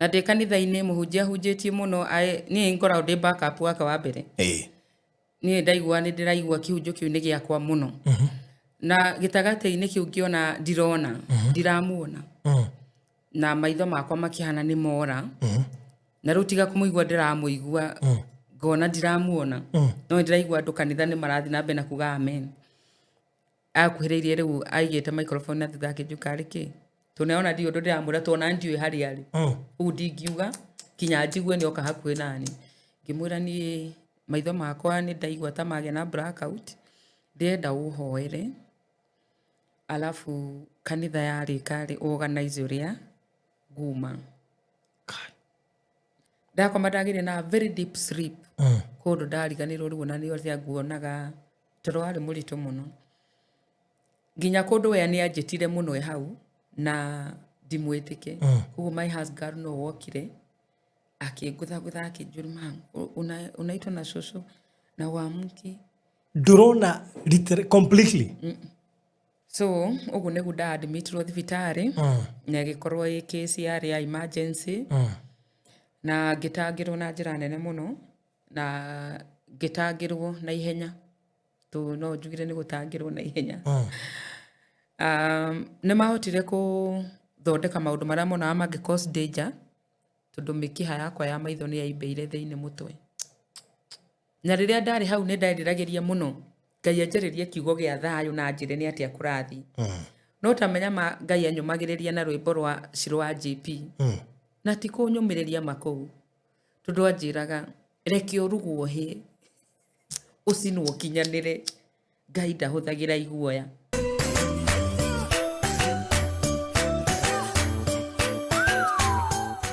Na ndĩ kanitha-inĩ mũhunjia ahunjĩtie mũno, niĩ ngoragwo ndĩ backup wake wa mbere. Niĩ ndaigua nĩ ndĩraigua kĩhunjio kĩu nĩ gĩakwa mũno. Na gĩtagatĩ-inĩ kĩu ngĩona ndirona, ndiramuona. Na maitho makwa makĩhana nĩ mora. Na rĩu tiga kũmũigua ndĩramũigua, ngona ndiramuona. No nĩndĩraigua andũ kanitha nĩ marathiĩ na mbere na kuga amen. Akuhĩrĩirie rĩu aigĩte microphone na thutha akĩnjuka arĩ kĩ. Tondũ nĩarona ndirĩ ũndũ ndĩramwĩra tondũ ona ndiũĩ harĩa arĩ. Ũguo ndingiuga kinya njigue nĩoka hakuhĩ naniĩ. Ngĩmwĩra niĩ maitho makwa nĩ ndaigua ta magĩa na blackout, ndĩrenda ũhoere, alafu kanitha yarĩka rĩ, organize ũrĩa nguma. Ndakoma ndagĩire na very deep sleep. Kũndũ ndariganĩrwo rĩu ona nĩ ũrĩa nguonaga, toro warĩ mũritũ mũno. Nginya kũndũ we nĩ anjĩtire mũno e hau na ndimwĩtĩke. Koguo my husband no wokire akĩngũthagũtha akĩnjũria mam, unaitwa na cũcũ na huamki. Ndũrona completely? So ũguo nĩguo nda admitirwo thibitarĩ na ĩgĩkorwo ĩ case yarĩ ya emergency na ngĩtangĩrwo na njĩra nene mũno na ngĩtangĩrwo na ihenya, tondũ no njugire nĩ gũtangĩrwo na ihenya. Nĩ mahotire gũthondeka maũndũ marĩa monaga mangĩ cause danger, tondũ mĩkiha yakwa ya maitho nĩ yaimbĩire thĩinĩ mũtwe. Na rĩrĩa ndarĩ hau nĩ nderiragĩria mũno Ngai anjarĩrie kiugo gĩa thayũ na anjĩre nĩ atĩa kũrathiĩ. No ta menya ma Ngai anyũmagĩrĩria na rwĩmbo rwa Shiro wa JP. Na ti kũnyũmĩrĩria ma kũu. Tondũ anjĩraga reke ũrugwo hĩe, ũcinwo ũkinyanĩre. Ngai ndahũthagĩra iguoya.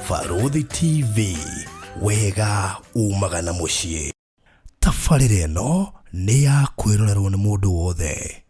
Barũthi TV, wega umaga na mũciĩ. Tabarĩra ĩno nĩ ya kwĩrorerwo nĩ mũndũ wothe.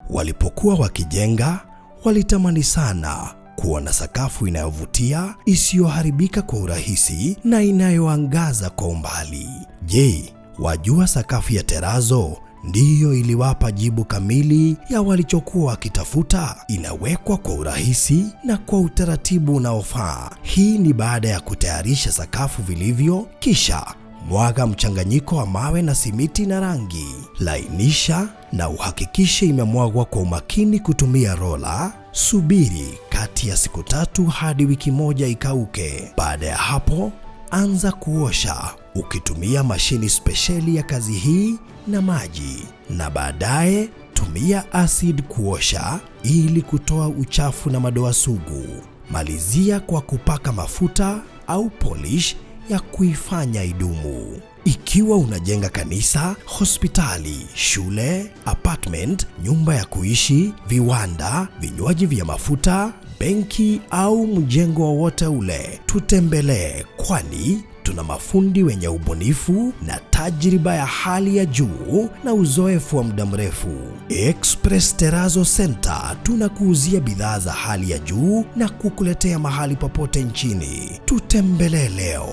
Walipokuwa wakijenga, walitamani sana kuona sakafu inayovutia, isiyoharibika kwa urahisi na inayoangaza kwa umbali. Je, wajua sakafu ya terazo ndiyo iliwapa jibu kamili ya walichokuwa wakitafuta? Inawekwa kwa urahisi na kwa utaratibu unaofaa. Hii ni baada ya kutayarisha sakafu vilivyo, kisha mwaga mchanganyiko wa mawe na simiti na rangi. Lainisha na uhakikishe imemwagwa kwa umakini kutumia rola. Subiri kati ya siku 3 hadi wiki 1 ikauke. Baada ya hapo, anza kuosha ukitumia mashini spesheli ya kazi hii na maji, na baadaye tumia acid kuosha ili kutoa uchafu na madoa sugu. Malizia kwa kupaka mafuta au polish ya kuifanya idumu. Ikiwa unajenga kanisa, hospitali, shule, apartment, nyumba ya kuishi, viwanda, vinywaji vya mafuta, benki au mjengo wowote ule, tutembelee, kwani tuna mafundi wenye ubunifu na tajriba ya hali ya juu na uzoefu wa muda mrefu. Express Terrazzo Center tunakuuzia bidhaa za hali ya juu na kukuletea mahali popote nchini. Tutembelee leo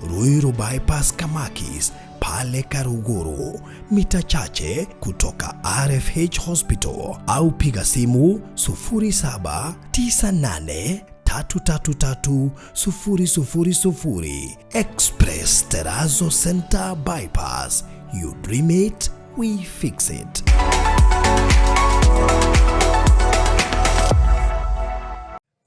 Ruiru Bypass Kamakis pale Karuguru, mita chache kutoka RFH Hospital, au piga simu sufuri saba tisa nane tatu tatu tatu sufuri sufuri sufuri. Express Terrazzo Center Bypass. You dream it, we fix it.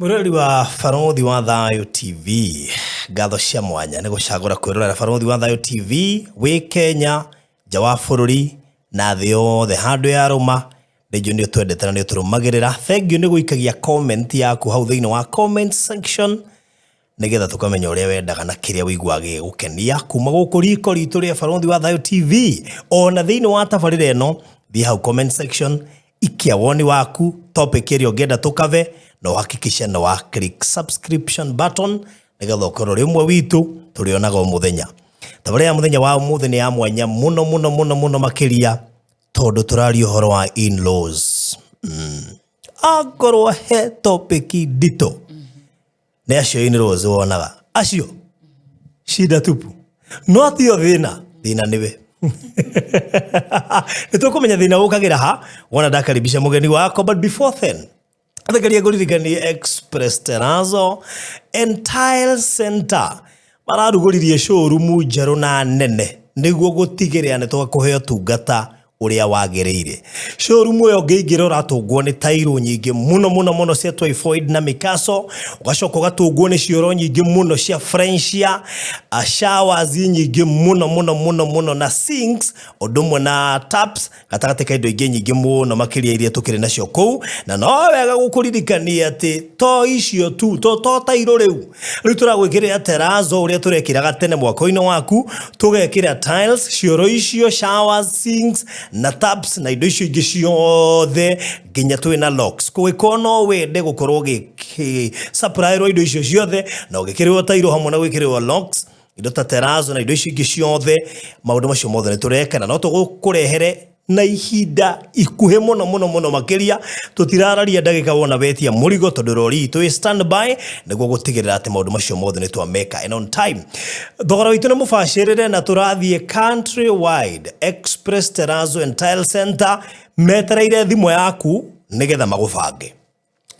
Mũrori wa Barũthi wa Thayũ TV, ngatho cia mwanya nĩ gũcagũra kwĩrorera Barũthi wa Thayũ TV wĩ Kenya, nja wa bũrũri na thĩ yothe handũ ya rũma. Nĩ njũĩ nĩ ũtwendete na nĩ ũtũrũmagĩrĩra. Thank you nĩ gũikagia comment yaku hau thĩinĩ wa comment section nĩgetha tũkamenya ũrĩa wendaga na kĩrĩa ũiguaga gĩgũkenia kuma gũkũ riko ritũ rĩa Barũthi wa Thayũ TV. Ona thĩinĩ wa tabarĩra ĩno, thiĩ hau comment section, ikia woni waku, topic ĩrĩa ũngĩenda tũkave, na ũhakikishe nĩ wa click subscription button nĩgetha ũkorwo ũrĩ ũmwe witũ tũrĩonaga o mũthenya. Tabarĩra ya mũthenya wa ũmũthĩ nĩ ya mwanya mũno mũno mũno mũno makĩria tondũ tũraria ũhoro wa in-laws. Akorwo he topic nditũ nĩ acio in-laws wonaga acio shida tupu, no tio thĩna, thĩna nĩwe. Nĩ tũkũmenya thĩna ũkagĩra ha wona ndakaribisha mũgeni wakwa, but before then Athekeria ngũririkanie Express Terrazzo and Tile Center mararugũririe showroom njerũ na nene nĩguo gũtigĩrĩra nĩ twakũhe ũtungata ũrĩa wagĩrĩire. Showroom ĩyo ũngĩingĩra ũratũngwo nĩ tairũ nyingĩ mũno mũno mũno cia Twyford na Mikaso, ũgacoka ũgatũngwo nĩ cioro nyingĩ mũno cia Frenchia, showers nyingĩ mũno mũno mũno mũno na sinks, ũndũ ũmwe na taps, gatagatĩ ka indo ingĩ nyingĩ mũno makĩria iria tũkĩrĩ nacio kũu. Na no wega gũkũririkania atĩ to icio tu, to tairũ rĩu, rĩu tũragwĩkĩrĩra terrazzo ũrĩa tũrekĩraga tene mwako-inĩ waku, tũgekĩra tiles, cioro icio, showers, sinks na taps na indo icio ingĩ ciothe, nginya twĩ na locks. Kũngĩkorwo no wende gũkorwo ũgĩsupplyĩrwo indo icio ciothe na ũgĩkĩrĩrwo tairũ hamwe na gwĩkĩrĩrwo locks, indo ta terrazzo na indo icio ingĩ ciothe, maũndũ macio mothe nĩ tũreka na no tũgũkũrehere na ihinda ikuhĩ mũno mũno mũno makĩria. Tũtirararia ndagĩka wona wetia mũrigo, tondũ rori itũ ĩ standby nĩguo gũtigĩrĩra atĩ maũndũ macio mothe nĩ twameka and on time. Thogora witũ nĩ mũbacĩrĩre na tũrathiĩ country wide. Express Terrazzo and Tile Center metereire thimũ yaku nĩgetha magũbange.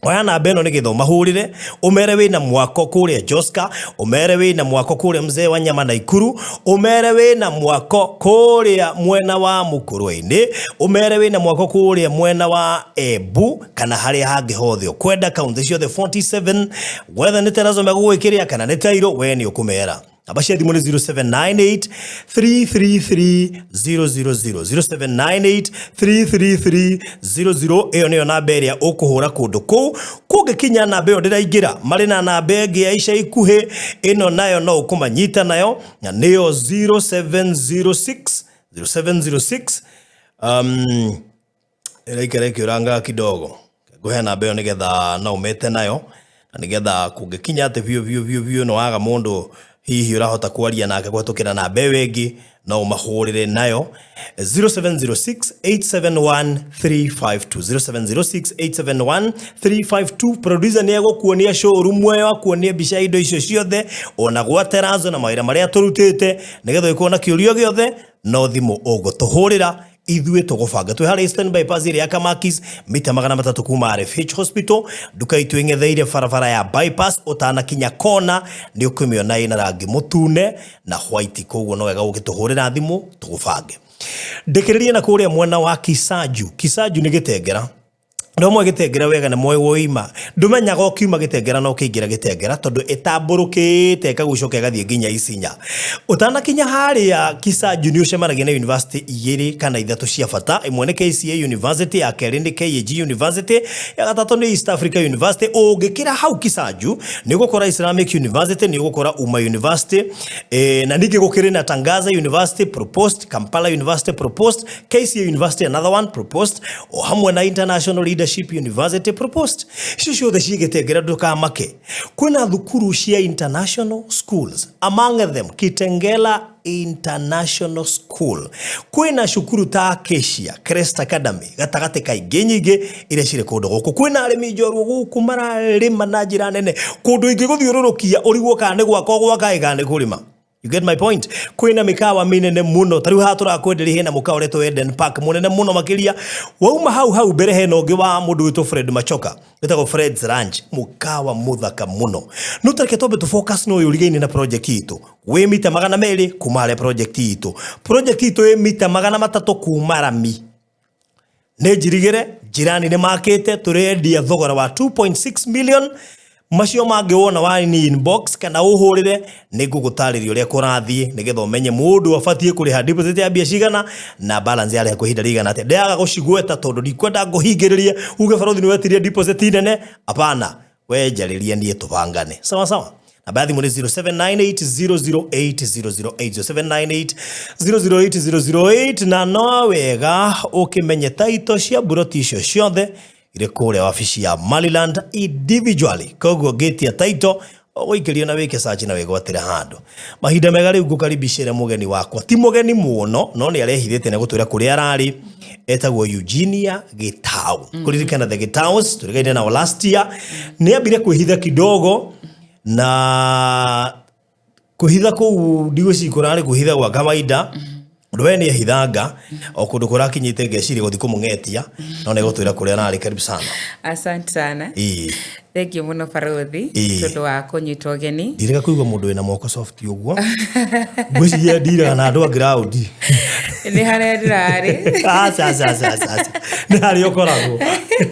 Oya namba ĩno nĩgetha ũmahũrĩre, ũmere wĩna mwako kũrĩa Joska, ũmere wĩna mwako kũrĩa Mzee wa Nyama Naikuru, ũmere wĩna mwako kũrĩa mwena wa Mũkũrwe-inĩ, ũmere wĩna mwako kũrĩa mwena wa Embu kana harĩa hangĩ hothe ũkwenda, kaunti ciothe 47, whether nĩ terrazzo megũgwĩkĩrĩra kana nĩ tairũ, we nĩ ũkũmera. Namba cia thimũ nĩ 0798 333 000, 0798 333 00. Ĩyo nĩyo namba ĩrĩa ũkũhũra kũndũ kũu. Kũngĩkinya namba ĩyo ndĩraingĩra, marĩ na namba ĩngĩ ya ica ikuhĩ, ĩno nayo no ũkũmanyita nayo, na nĩyo 0706 0706, ĩraikara ĩkĩũrangaga kidogo. Ngũhe namba ĩyo nĩgetha no ũmĩte nayo, na nĩgetha kũngĩkinya atĩ biũ biũ biũ biũ nĩ waga mũndũ hihi ũrahota kwaria nake kũhetũkĩra namba ĩyo ĩngĩ, no ũmahũrĩre nayo 0706 871 352, 0706 871 352. Producer nĩ egũkuonia showroom ĩyo, akuonie mbica ya indo icio ciothe ona gwa terrazzo na mawĩra marĩa tũrutĩte, nĩgetha ũngĩkorwo na kĩũria gĩothe no thimũ ũgũtũhũrĩra, ithuĩ tũgũbanga. Twĩ harĩa Eastern Bypass ĩrĩa ya Kamakis, mita 300 kuma RFH Hospital. Nduka itũ ĩng'etheire barabara ya bypass, ũtanakinya kona nĩ ũkũmĩona ĩna rangi mũtune na white, koguo no wega ũgĩtũhũrĩra thimũ tũgũbange. Ndĩkĩrĩrie na kũrĩa mwena wa Kisaju. Kisaju nĩ Gĩtengera. No mwe Gĩtengera wega nĩ moĩ woima, ndũmenyaga ũkiuma Gĩtengera na ũkĩingĩra Gĩtengera, tondũ ĩtambũrũkĩte ĩkagucũka ĩgathiĩ nginya Isinya. Ũtanakinya harĩa Kisaju nĩ ũcemanagia na university igĩrĩ kana ithatũ cia bata. Ĩmwe nĩ KCA University, ya kerĩ nĩ KAG University, ya gatatũ nĩ East Africa University. Ũngĩkĩra hau Kisaju nĩ ũgũkora Islamic University, nĩ ũgũkora Umma University, na ningĩ gũkĩrĩ na Tangaza University proposed, Kampala University proposed, KCA University, another one proposed, o hamwe na International Leadership University proposed. Icio ciothe ciĩ Gĩtengera. Ndũkamake, kwĩna thukuru cia international schools, among them Kitengela International School. Kwĩna cukuru ta Acacia Crest Academy, gatagatĩ ka ingĩ nyingĩ iria cirĩ kũndũ gũkũ. Kwĩna arĩmi njorua gũkũ mararĩma na njĩra nene, kũndũ ingĩgũthiũrũrũkia ũrigwo kana nĩ gwaka ũgwaka kana nĩ kũrĩma. You get my point? Kwĩna mĩkawa mĩnene mũno, ta rĩu haha tũrakwenderia hena mũkawa ũretwo Eden Park, mũnene mũno makĩria. Wauma hau hau mbere hena ũngĩ wa mũndũ wĩtwo Fred Machoka, wĩtagwo Fred's Ranch, mũkawa mũthaka mũno. No tareke twambe tũ focus na ũyũ ũrigaine na project itũ, wĩ mita 200 kuma harĩa project itũ. Project itũ ĩ mita 300 kuma rami, nĩ njirigĩre njirani nĩ makĩte. Tũrendia thogora wa 2.6 million. Macio mangĩ wona wa ni inbox kana ũhũrĩre, nĩ ngũgũtarĩria ũrĩa kũrathiĩ, nĩgetha ũmenye mũndũ abatiĩ kũrĩha deposit ya mbia cigana na balance yarĩha kwa ihinda rĩigana atĩa. Ndĩaga gũcigweta tondũ ndikwenda ngũhingĩrĩrie uge barothi nĩ wetirie deposit nene. Hapana, we njarĩrie niĩ tũbangane. Sawa sawa. Namba ya thimũ nĩ 0798008008, 0798008008. Na no wega ũkĩmenye taito cia mburoti icio ciothe irĩ kũrĩa wabici ya Maryland individually, koguo ngĩtia taito ũgũikĩrio na wĩke search na wĩgwatĩre handũ. Mahinda mega rĩu ngũkaribicĩre mũgeni wakwa, ti mũgeni mũno no nĩ arehithĩte nĩ gũtwĩra kũrĩa ararĩ. Etagwo Eugenia Gitau. Kũririkana the Gitaus tũrigaine nao last year, nĩ ambire kwĩhitha kidogo, na kwĩhitha kũu ndigwĩciria kũrarĩ kwĩhitha gwa kawaida. Mũndũ we nĩ ehithanga o kũndũ kũrakinyĩte, ngeciria gũthiĩ kũmũng'etia, no nĩ gũtwĩra kũrĩa ararĩ. Karibu sana. Asante sana. Thank you mũno, Barothi, tondũ wa kũnyita ũgeni. Ndirega kũigua mũndũ wĩna moko soft ũguo, ngwĩciria ndiraga na andũ a ground. Nĩ harĩa ndĩrarĩ. Aca, aca, aca, aca, aca. Nĩ harĩa ũkoragwo.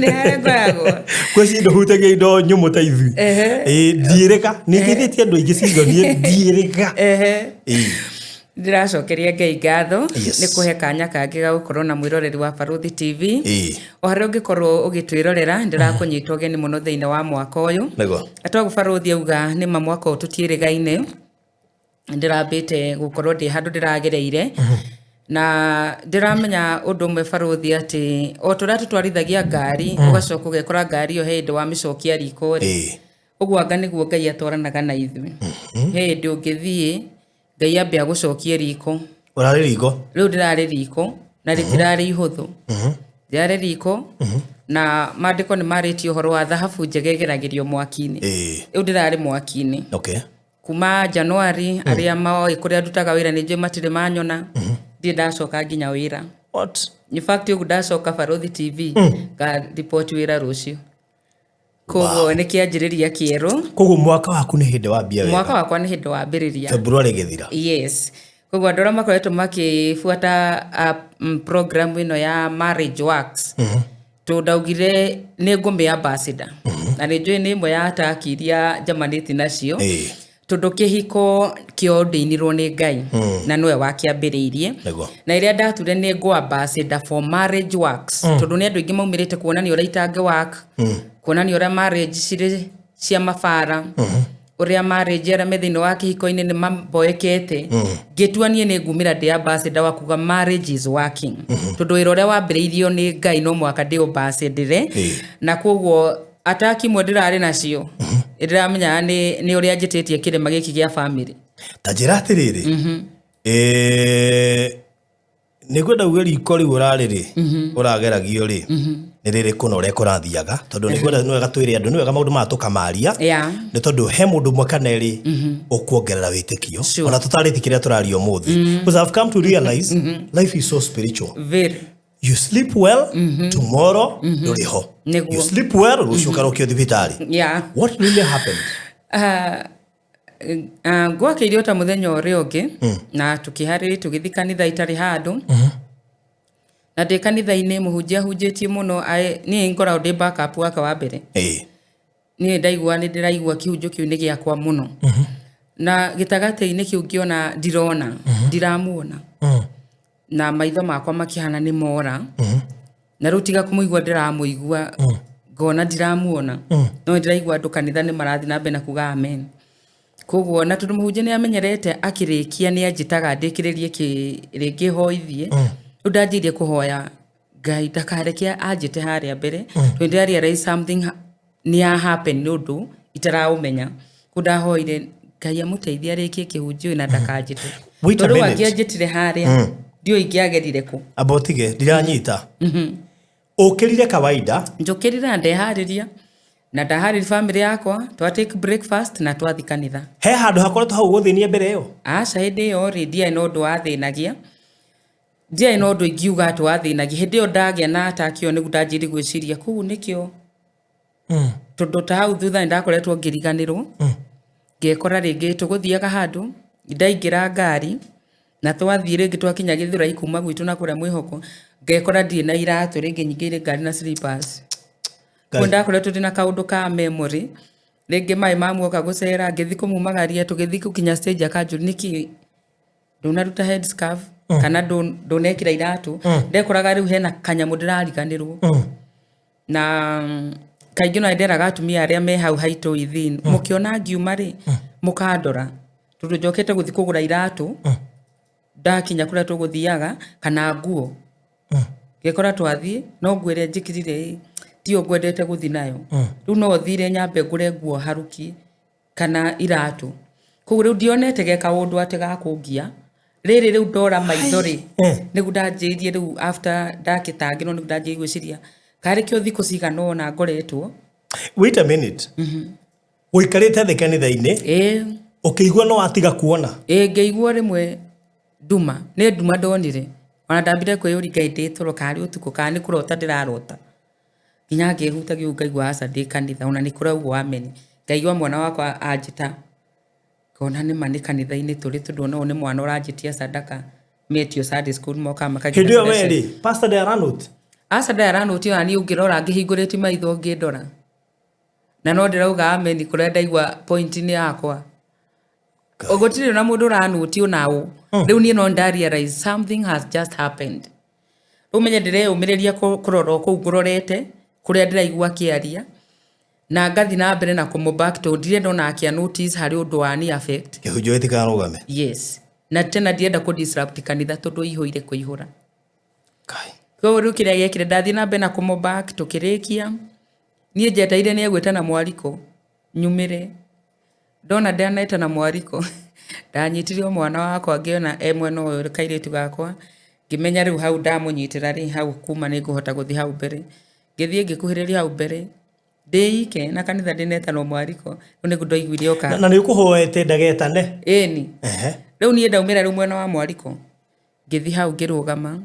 Nĩ harĩa ngoragwo. Ngwĩciria ndũhutagia indo nyũmũ ta ithuĩ. Ĩĩ, ndiĩrĩga nĩ ngeithĩtie andũ aingĩ cindo, niĩ ndiĩrĩga. Ĩĩ. Ndĩracokeria Ngai ngatho nĩ kũhe kanya kangĩ ga gũkorwo na mwĩroreri wa Barũthi TV. O harĩa ũngĩkorwo ũgĩtwĩrorera, ndĩrakũnyita ũgeni mũno thĩinĩ wa mwaka ũyũ. Atogu Barũthi auga nĩ ma, mwaka ũyũ tũtiĩrĩgaine, ndĩrambĩte gũkorwo ndĩ handũ ndĩragereire, na ndĩramenya ũndũ ũmwe, Barũthi, atĩ o tũrĩa tũtwarithagia ngari, ũgacoka ũgekora ngari ĩyo he hĩndĩ wamĩcokia riko rĩ, ũguo anga nĩguo Ngai atwaranaga na ithuĩ. He hĩndĩ ũngĩthiĩ, Ngai ambe agũcokie riko. Ũrarĩ riko? Rĩu ndĩrarĩ riko na rĩtirarĩ ihũthũ. Ndĩrarĩ riko na maandĩko nĩ marĩtie ũhoro wa thahabu njega ĩgeragĩrio mwaki-inĩ. Rĩu ndĩrarĩ mwaki-inĩ kuma January. Arĩa moĩ kũrĩa ndutaga wĩra nĩ njũĩ matirĩ manyona, ndirĩ ndacoka nginya wĩra. What? In fact, ũguo ndacoka Barũthi TV ngariboti wĩra rũciũ, koguo nĩ kĩanjĩrĩria kĩerũ. Koguo mwaka waku nĩ hĩndĩ wambia wega. Mwaka wakwa nĩ hĩndĩ wambĩrĩria. February gĩthira. Yes, koguo andũ arĩa makoretwo makĩbuata program ĩno ya Marriage Works, tondũ ndaugire nĩ ngũmĩ ambassador, na nĩ njũĩ nĩ ĩmwe ya ataki iria njamanĩtie nacio, tondũ kĩhiko kĩordainirwo nĩ Ngai na nĩwe wakĩambĩrĩirie. Na ĩrĩa ndature nĩ ngũ ambassador for Marriage Works, tondũ nĩ andũ aingĩ maumĩrĩte kuonania ũrĩa itangĩ work, kuonania ũrĩa marriage cirĩ cia mabara, ũrĩa marriage arĩa me thĩinĩ wa kĩhiko-inĩ nĩ mamboekete. Ngĩtua niĩ nĩ ngumĩra ndĩ ambassador wa kuga marriage is working, tondũ wĩra ũrĩa wambĩrĩirio nĩ Ngai no mũhaka ndĩ ambassador. Na koguo ataki imwe ndĩrarĩ nacio, ndĩramenyaga nĩ ũrĩa njĩtĩtie kĩrĩma gĩkĩ gĩa family. Ta njĩra atĩrĩrĩ, nĩ ngwenda uge riko rĩu ũrarĩ rĩ, ũrageragio rĩ, nĩ rĩrĩkũ na ũrĩa kũrathiaga, tondũ nĩ ngwenda, nĩ wega twĩre andũ, nĩ wega maũndũ maya tũkamaria, nĩ tondũ he mũndũ ũmwe kana erĩ ũkuongerera wĩtĩkio, ona tũtarĩti kĩrĩa tũraria ũmũthĩ, because I've come to realize life is so spiritual. Very. You sleep well tomorrow, ndũrĩ ho. You sleep well, rũciũ ũkarokio thibitarĩ. What really happened? Gwakĩire o ta mũthenya ũrĩa ũngĩ, na tũkĩharĩrĩ tũgĩthiĩ kanitha itarĩ handũ, na ndĩ kanitha-inĩ mũhunjia ahunjĩtie mũno. Niĩ ngoragwo ndĩ backup wake wa mbere. Niĩ ndaigua nĩ ndĩraigua kĩhunjio kĩu nĩ gĩakwa mũno, na gĩtagatĩ-inĩ kĩu ngĩona ndirona, ndiramuona, na maitho makwa makĩhana nĩ mora, na rĩu tiga kũmũigua ndĩramũigua, ngona ndiramuona, no nĩ ndĩraigua andũ kanitha nĩ marathiĩ na mbere na kuga amen. Koguo na tondũ mũhunjia nĩ amenyerete, akĩrĩkia nĩ anjĩtaga ndĩkĩrĩrie rĩngĩ hoithie. Rĩu ndanjĩirie kũhoya Ngai ndakareke anjĩte harĩa mbere, tondũ ndĩra realize something nĩ ya happen, nĩ ũndũ itaraũmenya. Kũu ndahoire Ngai amũteithie arĩkie kĩhunjio na ndakanjĩte. Wait a Tondũ rĩu minute. angĩanjĩtire harĩa, ndiũĩ ingĩagerire kũ. Amba ũtige, ndiranyita. Ũkĩrire kawaida? Njũkĩrire na ndeharĩria, na ndaharĩria family yakwa, twa take breakfast na twathi kanitha. He handũ hakoretwo hau gũthĩnia mbere ĩyo? Aca, hĩndĩ ĩyo rĩ, ndiarĩ na ũndũ wathĩnagia, ndiarĩ na ũndũ ingiuga atĩ wathĩnagia. Hĩndĩ ĩyo ndagĩa na ataki ĩyo nĩguo ndanjĩrire gwĩciria kũu nĩkĩo, tondũ ta hau thutha nĩ ndakoretwo ngĩriganĩrwo, ngekora rĩngĩ tũgũthiaga handũ, ndaingĩra ngari na twathiĩ rĩngĩ, twakinya Gĩthũrai kuma gwitũ na kũrĩa mwĩhoko, ngekora ndirĩ na iratũ, rĩngĩ nyingĩire ngari na slippers. Koguo ndakoretwo ndĩna kaũndũ ka memory, rĩngĩ maĩ mamuoka gũcera, ngĩthiĩ kũmumagaria, tũgĩthiĩ gũkinya stage akanjũria nĩkĩ ndũnaruta head scarf kana ndũnekĩra iratũ. Ndekoraga rĩu hena kanyamũ ndĩrariganĩrwo, na kaingĩ no nderaga atumia arĩa me hau haitũ within, mũkĩona ngiuma rĩ, mũkandora tondũ njokete gũthiĩ kũgũra iratũ ndakinya kũrĩa tũgũthiaga kana nguo. Ngekora twathiĩ no nguo ĩrĩa njĩkĩrire ĩ tiyo ngwendete gũthiĩ nayo. Rĩu no thire nyambe ngũre nguo haruki kana iratũ. Koguo rĩu ndionete ge kaũndũ atĩ gakũngia rĩrĩ. Rĩu ndora maitho rĩ, nĩguo ndanjĩirie rĩu after ndakĩtangĩrwo, nĩguo ndanjĩirie gwĩciria karĩ kĩo thikũ cigana ũna ngoretwo. Wait a minute, ũikarĩte thĩ kanitha-inĩ, ũkĩigua no watiga kuona? Ĩĩ, ngĩigua rĩmwe Nduma, nĩ nduma ndonire. Ona ndambire kwĩyũria Ngai ndĩ toro kana nĩ ũtukũ kana nĩ kũrota ndĩrarota. Nginya ngĩhutagia ũguo ngaigua aca ndĩ kanitha ona nĩ kũraugwo ameni. Ngaigua mwana wakwa anjĩta ngona nĩma nĩ kanitha-inĩ tũrĩ tondũ ona ũyũ nĩ mwana ũranjĩtia sadaka metio Sunday school mokaga makagia. Hĩndĩ ĩyo we rĩ, pastor ndaranote? Aca ndaranũti ona niĩ ũngĩrora ngĩhingũrĩtie maitho ũngĩndora. Na no ndĩrauga ameni kũrĩa ndaigua point-inĩ yakwa. Gũtirĩ na mũndũ ũranũti ona ũ. Rĩu niĩ no nda realize something has just happened. Rĩu menye ndĩreyũmĩrĩria kũrora o kũu ngũrorete kũrĩa ndĩraigua akĩaria na ngathiĩ na mbere na kũmũ back tondũ ndirenda ona akĩa notice harĩ ũndũ wa ni affect. Kĩhunjio gĩtikarũgame. Yes. Na tena ndirenda kũ disrupt kanitha tondũ ĩihũire kũihũra. Kai. Koguo rĩu kĩrĩa gĩekire ndathiĩ na mbere na kũmũ back tũkĩrĩkia. Niĩ njetereire nĩ egwĩtana mwariko nyumĩre. Ndona ndanetana mwariko ndanyitire o mwana wakwa ngĩona e mwena ũyũ kairĩtu gakwa ngĩmenya rĩu hau ndamũnyitĩra rĩ hau kuma nĩ ngũhota gũthiĩ hau mbere. Ngĩthiĩ ngĩkuhĩrĩria hau mbere ndĩike na kanitha ndĩnetanwo mwariko rĩu nĩguo ndaiguire oka. Na nĩ ũkũhoete ndagetane? Ĩni. Ehe. Rĩu niĩ ndaumĩra rĩu mwena wa mwariko ngĩthiĩ hau ngĩrũgama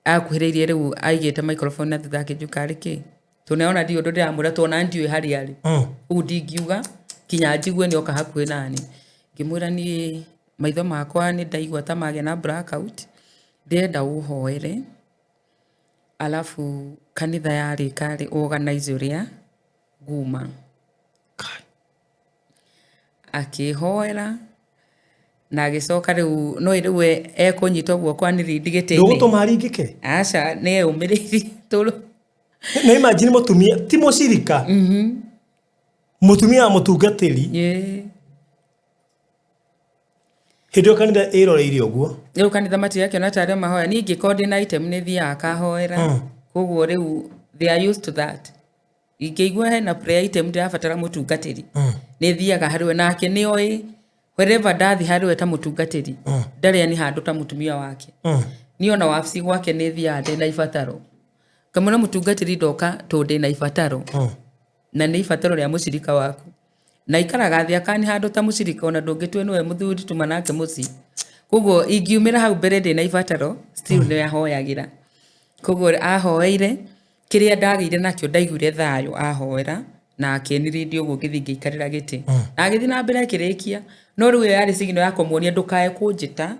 akuhĩrĩirie rĩu aigĩte microphone na thutha akĩnjuka arĩ kĩ tondũ ona ndirĩ ũndũ ndĩramwĩra tondũ ona ndiũĩ harĩa arĩ. Ũguo ndingiuga kinya njigue nĩ oka hakuhĩ nani. Ngĩmwĩra niĩ maitho makwa nĩ ndaigua ta magĩa na blackout ndĩrenda ũhoere alafu kanitha yarĩka rĩ organize ũrĩa nguma. Kai. Akĩhoera na agĩcoka rĩu no rĩu ekũnyita guoko anĩrindi gĩtĩ-inĩ. Ndũgũtũma aringĩke? Aca, nĩ eyũmĩrĩirie tondũ Na imagine mũtumia ti mũcirika, mũtumia wa mũtungatĩri. Hĩndĩ ĩyo kanitha ĩroreire ũguo. Rĩu kanitha matirakĩona tarĩ o mahoya. Niĩ ingĩkorwo ndĩna item nĩ thiaga kahoera. Koguo rĩu they are used to that. Ingĩigua hena prayer item ndĩrabatara mũtungatĩri nĩ thiaga harĩ we, nake nĩ oĩ wherever ndathiĩ harĩ we ta mũtungatĩri ndarĩ ani handũ ta mũtumia wake. Niĩ ona wabici gwake nĩ thiaga ndĩna ibataro ngamwĩra mũtungatĩri ndoka tondũ ndĩna ibataro na nĩ ibataro rĩa mũcirika waku na ikaraga thĩ akani handũ ta mũcirika ona ndũngĩtue nĩwe mũthuri tuma nake mũciĩ. Koguo ingiumĩra hau mbere ndĩna ibataro still nĩ ahoyagĩra. Koguo ahoeire kĩrĩa ndagĩire nakĩo ndaiguire thayũ ahoera na akĩnirindi ũguo ngĩthiĩ ngĩikarĩra gĩtĩ na agĩthiĩ na mbere akĩrĩkia. No rĩu ĩyo yarĩ signal ya kũmuonia ndũkae kũnjĩta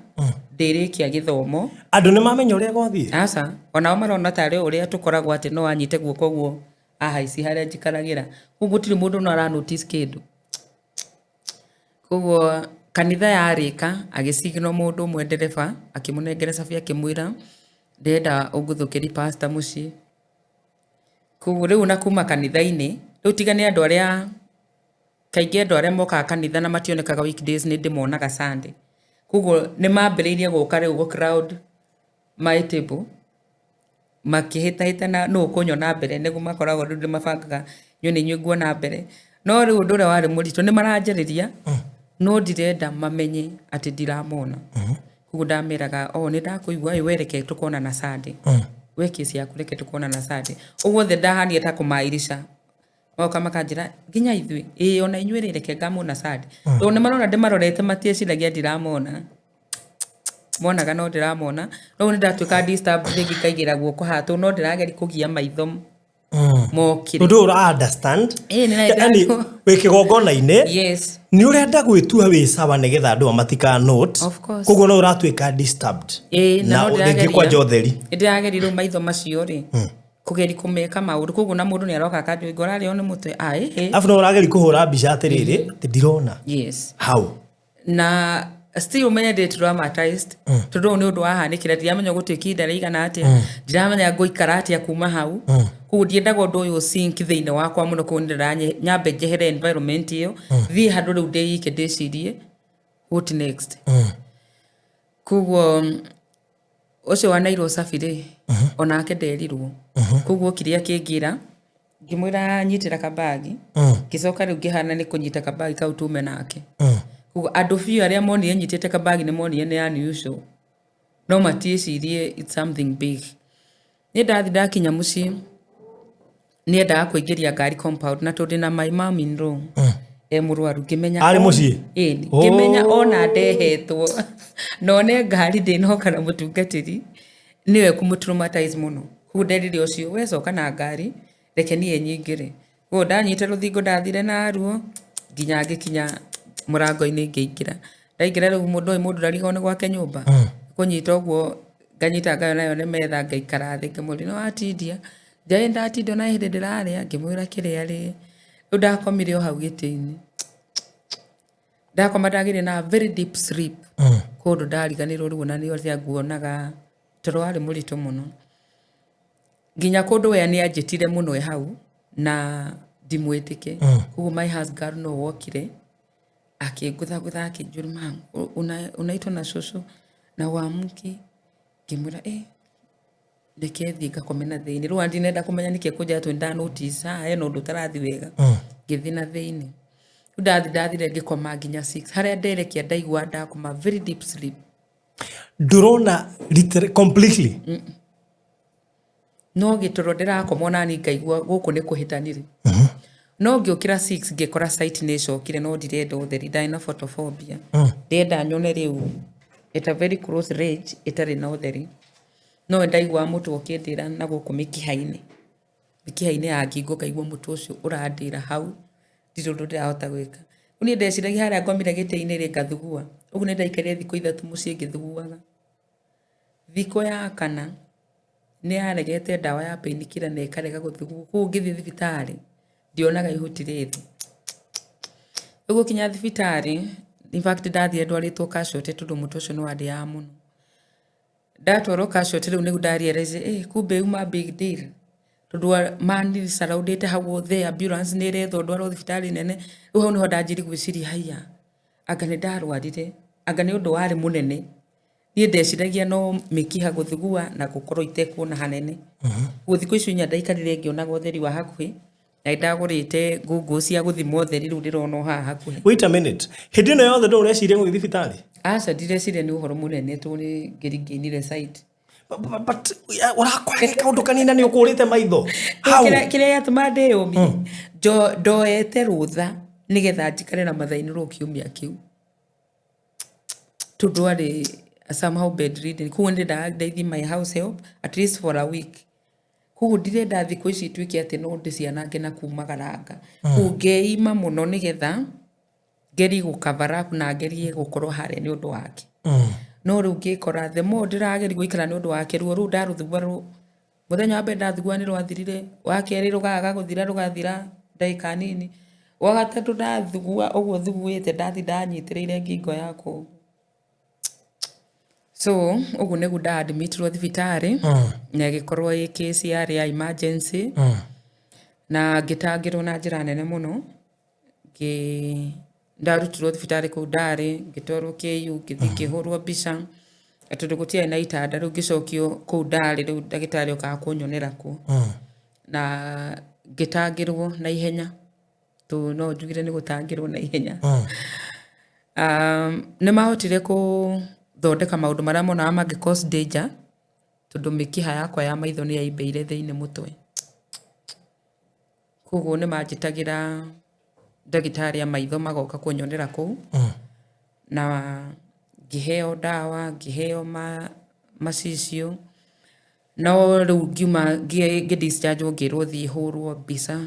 ndĩrĩkia gĩthomo. Andũ nĩ mamenya ũrĩa gwathiĩ? Aca, onao marona tarĩ ũrĩa tũkoragwo atĩ no anyite guoko ũguo ahaici harĩa njikaragĩra. Koguo gũtirĩ mũndũ ona ũra notice kĩndũ. Koguo kanitha yarĩka agĩsignal mũndũ ũmwe ndereba akĩmũnengera cabi akĩmwĩra ndĩrenda ũnguthũkĩri pastor mũciĩ. Koguo rĩu na kuma kanitha-inĩ rĩu tiga nĩ andũ arĩa kaingĩ andũ arĩa mokaga kanitha na mationekaga weekdays nĩ ndĩmonaga Sunday. Koguo nĩ mambĩrĩirie gũka rĩu gũ crowd my table makĩhĩtahĩtana nũ ũkũnyona mbere nĩguo makoragwo rĩu nĩmabangaga inyuĩ nĩ inyuĩ nguona mbere. No rĩu ũndũ ũrĩa warĩ mũritũ nĩ maranjarĩria no ndirenda mamenye atĩ ndiramona. Koguo ndameraga oh nĩ ndakũigua ĩ we reke tũkonana Sunday. We kesi yaku reke tũkonana Sunday. Ũguo othe ndahanire ta kũmairisha. Magoka makanjĩra nginya ithuĩ ĩĩ ona inyuĩ rĩ reke ngamuona Sunday. Tondũ nĩ marona ndĩmarorete matieciragia ndiramona. Monaga no ndĩramona. No nĩ ndatuĩka disturb rĩngĩ ngaigĩra guoko haha tondũ no ndĩrageria kũgia maitho mokĩre. Ũndũ ũyũ ũra understand. Ĩĩ, nĩ Yani wĩ kĩgongona-inĩ Yes. nĩ ũrenda gwĩtua wĩ sawa nĩgetha andũ aya matika note. Of course. Koguo no ũratuĩka disturbed. Ĩĩ, na na no rĩngĩ ndĩrageria. kwanja ũtheri. Nĩ ndĩrageria rĩu maitho macio rĩ kũgeria kũmeka maũndũ koguo na mũndũ nĩ aroka akanjũria ũrarĩo nĩ mũtwe ah ĩhĩ. Arabu no ũrageria kũhũra mbica atĩrĩrĩ atĩ ndirona. Yes. Hau. Na still ũmenye ndĩ traumatized tondũ ũyũ nĩ ũndũ wahanĩkĩra ndiramenya gũtuĩka ihinda rĩigana atĩa ndiramenya ngũikara atĩa kuma hau. Koguo ndiendaga ũndũ ũyũ sink thĩinĩ wakwa mũno koguo nĩ nyambe njehere environment ĩyo thiĩ handũ rĩu ndĩike ndĩcirie what next. Koguo ũcio wa Nairo Safi rĩ onake nderirwo. Koguo okire akĩnjĩra ngĩmwĩra nyitĩra kabagi ngĩcoka rĩu ngĩhana nĩ kũnyita kabagi kau tume nake. Koguo andũ biũ arĩa monire nyitĩte kabagi nĩ monire nĩ unusual no matiĩcirie it's something big. Niĩ ndathi ndakinya mũciĩ nĩendaga kũingĩria ngari compound na tondũ ndĩna my mom in law. E mũrwaru, ngĩmenya. Arĩ mũciĩ? Ĩni. Ngĩmenya ona ndehetwo na one ngari ndĩnoka na mũtungatĩri nĩwe kũmũ-traumatize mũno. Koguo nderire ũcio, we coka na ngari, reke niĩ nyingĩre. Koguo ndanyita rũthingo, ndathire naruo nginya ngĩkinya mũrango-inĩ, ngĩingĩra. Ndaingĩra rĩu, mũndũ ũyũ, mũndũ ndarigagwo nĩ gwake nyũmba, kũnyita ũguo nganyita ngayo nayo nĩ metha, ngaikara thĩ, ngĩmũria, "Nĩ watindia njaĩ?" "Ndatinda ona hĩndĩ ndĩrarĩa." Ngĩmwĩra kĩrĩa arĩe. Rĩu ndakomire o hau gĩtĩ-inĩ. Ndakoma ndagĩire na very deep sleep kũndũ ndariganĩrwo rĩu ona nĩ ũrĩa nguonaga, toro warĩ mũritũ mũno nginya kũndũ we nĩ anjĩtire mũno e hau na ndimwĩtĩke. Koguo my husband no wokire akĩngũthagũtha, akĩnjũria, "Mam, unaitwa na shosho na uamki?" Ngĩmwĩra, "Eh, reke thiĩ ngakome na thĩinĩ." Rĩu ndinenda kũmenya nĩkĩ kũnjĩra tondũ nda notice haha hena ũndũ ũtarathiĩ wega. Ngĩthiĩ na thĩinĩ. Rĩu ndathi, ndathire ngĩkoma nginya 6 harĩa nderekia, ndaigua ndakoma very deep sleep. Ndũrona completely? No gĩtoro ndĩrakoma onani ngaigua gũkũ nĩ kũhĩtanire. No ngĩũkĩra 6, ngĩkora sight nĩ ĩcokire, no ndirenda ũtheri. Ndarĩ na photophobia, ndĩrenda nyone rĩu at a very close range ĩtarĩ na ũtheri. No ndaiguaga mũtwe ũkĩndĩra na gũkũ mĩkiha-inĩ, mĩkiha-inĩ ya ngingo, ngaigua mũtwe ũcio ũrandĩra hau, ndirĩ ũndũ ndĩrahota gwĩka. Rĩu niĩ ndeciragia harĩa ngomire gĩtĩ-inĩ rĩ, ngathugua ũguo. Nĩ ndaikarire thikũ 3 mũciĩ ngĩthuguaga. Thikũ ya kana nĩ yaregete ndawa ya painkiller na ĩkarega gũthugua. Koguo ngĩthiĩ thibitarĩ ndionaga ihuti rĩ thĩ. Rĩu gũkinya thibitarĩ, in fact ndathire ndwarĩtwo casualty tondũ mũtwe ũcio nĩ wandĩaga mũno. Ndatwarwo casualty rĩu nĩguo nda realize, eh, kumbe yuma big deal, tondũ mani surroundĩte hau othe, ambulance nĩ ĩrethwo ndwarwo thibitarĩ nene. Rĩu hau nĩho ndanjirie gwĩciria, haiya, anga nĩ ndarwarire, anga nĩ ũndũ warĩ mũnene. Niĩ ndeciragia no mĩkiha gũthugua na gũkorwo itekuona hanene. Ũguo thikũ icio 4 ndaikarire ngĩonaga ũtheri wa hakuhĩ, na nĩ ndagũrĩte ngũngũ cia gũthima ũtheri, rĩu ndĩrona o haha hakuhĩ. Wait a minute, hĩndĩ ĩno yothe ndũ ũreciria gũthiĩ thibitarĩ? Aca, ndireciria nĩ ũhoro mũnene tondũ nĩ ngĩringĩinire site. But ũrakora kaũndũ kanina nĩ ũkũrĩte maitho how? Kĩrĩa gĩatũma ndĩyũmie, ndoete rũtha nĩgetha njikare na mathainĩ rwo kiumia kĩu, tondũ arĩ somehow bedridden. Koguo nĩndendaga ndeithie my house help at least for a week. Koguo ndirenda thikũ ici ituĩke atĩ no ndĩcianange na kumagaranga. Koguo ngeima mũno nĩgetha ngerie gũ cover up na ngerie gũkorwo harĩa nĩ ũndũ wake. No rĩu ngĩkora the more ndĩrageria gũikara nĩ ũndũ wake, ruo rũu ndarũthugua mũthenya wa mbere ndathugua nĩ rwathirire, wa kerĩ rũkaga gũthira, rũgathira ndagĩka nini, wa gatatũ ndathugua ũguo thuguĩte, ndathi ndanyitĩrĩire ngingo yakwa ũguo. So ũguo nĩguo nda admitirwo thibitarĩ na ĩgĩkorwo ĩ case yarĩ ya emergency na ngĩtangĩrwo na njĩra nene mũno. Ndarutirwo thibitarĩ kũu ndarĩ, ngĩtwarwo KU, ngĩthiĩ ngĩhũrwo mbica, na tondũ gũtiarĩ na itanda, rĩu ngĩcokio kũu ndarĩ. Rĩu ndagĩtarĩ okaga kũnyonera kuo na ngĩtangĩrwo na ihenya, tondũ no njugire nĩ gũtangĩrwo na ihenya. Nĩ mahotire gũthondeka maũndũ marĩa monaga mangĩ cause danger, tondũ mĩkiha yakwa ya maitho nĩ yaimbĩire thĩinĩ mũtwe. Koguo nĩ manjĩtagĩra ndagĩtarĩ a maitho magoka kũnyonera kũu na ngĩheo ndawa, ngĩheo macicio. No rĩu ngiuma ngĩ discharge wo, ngĩrwo thiĩ hũrwo mbica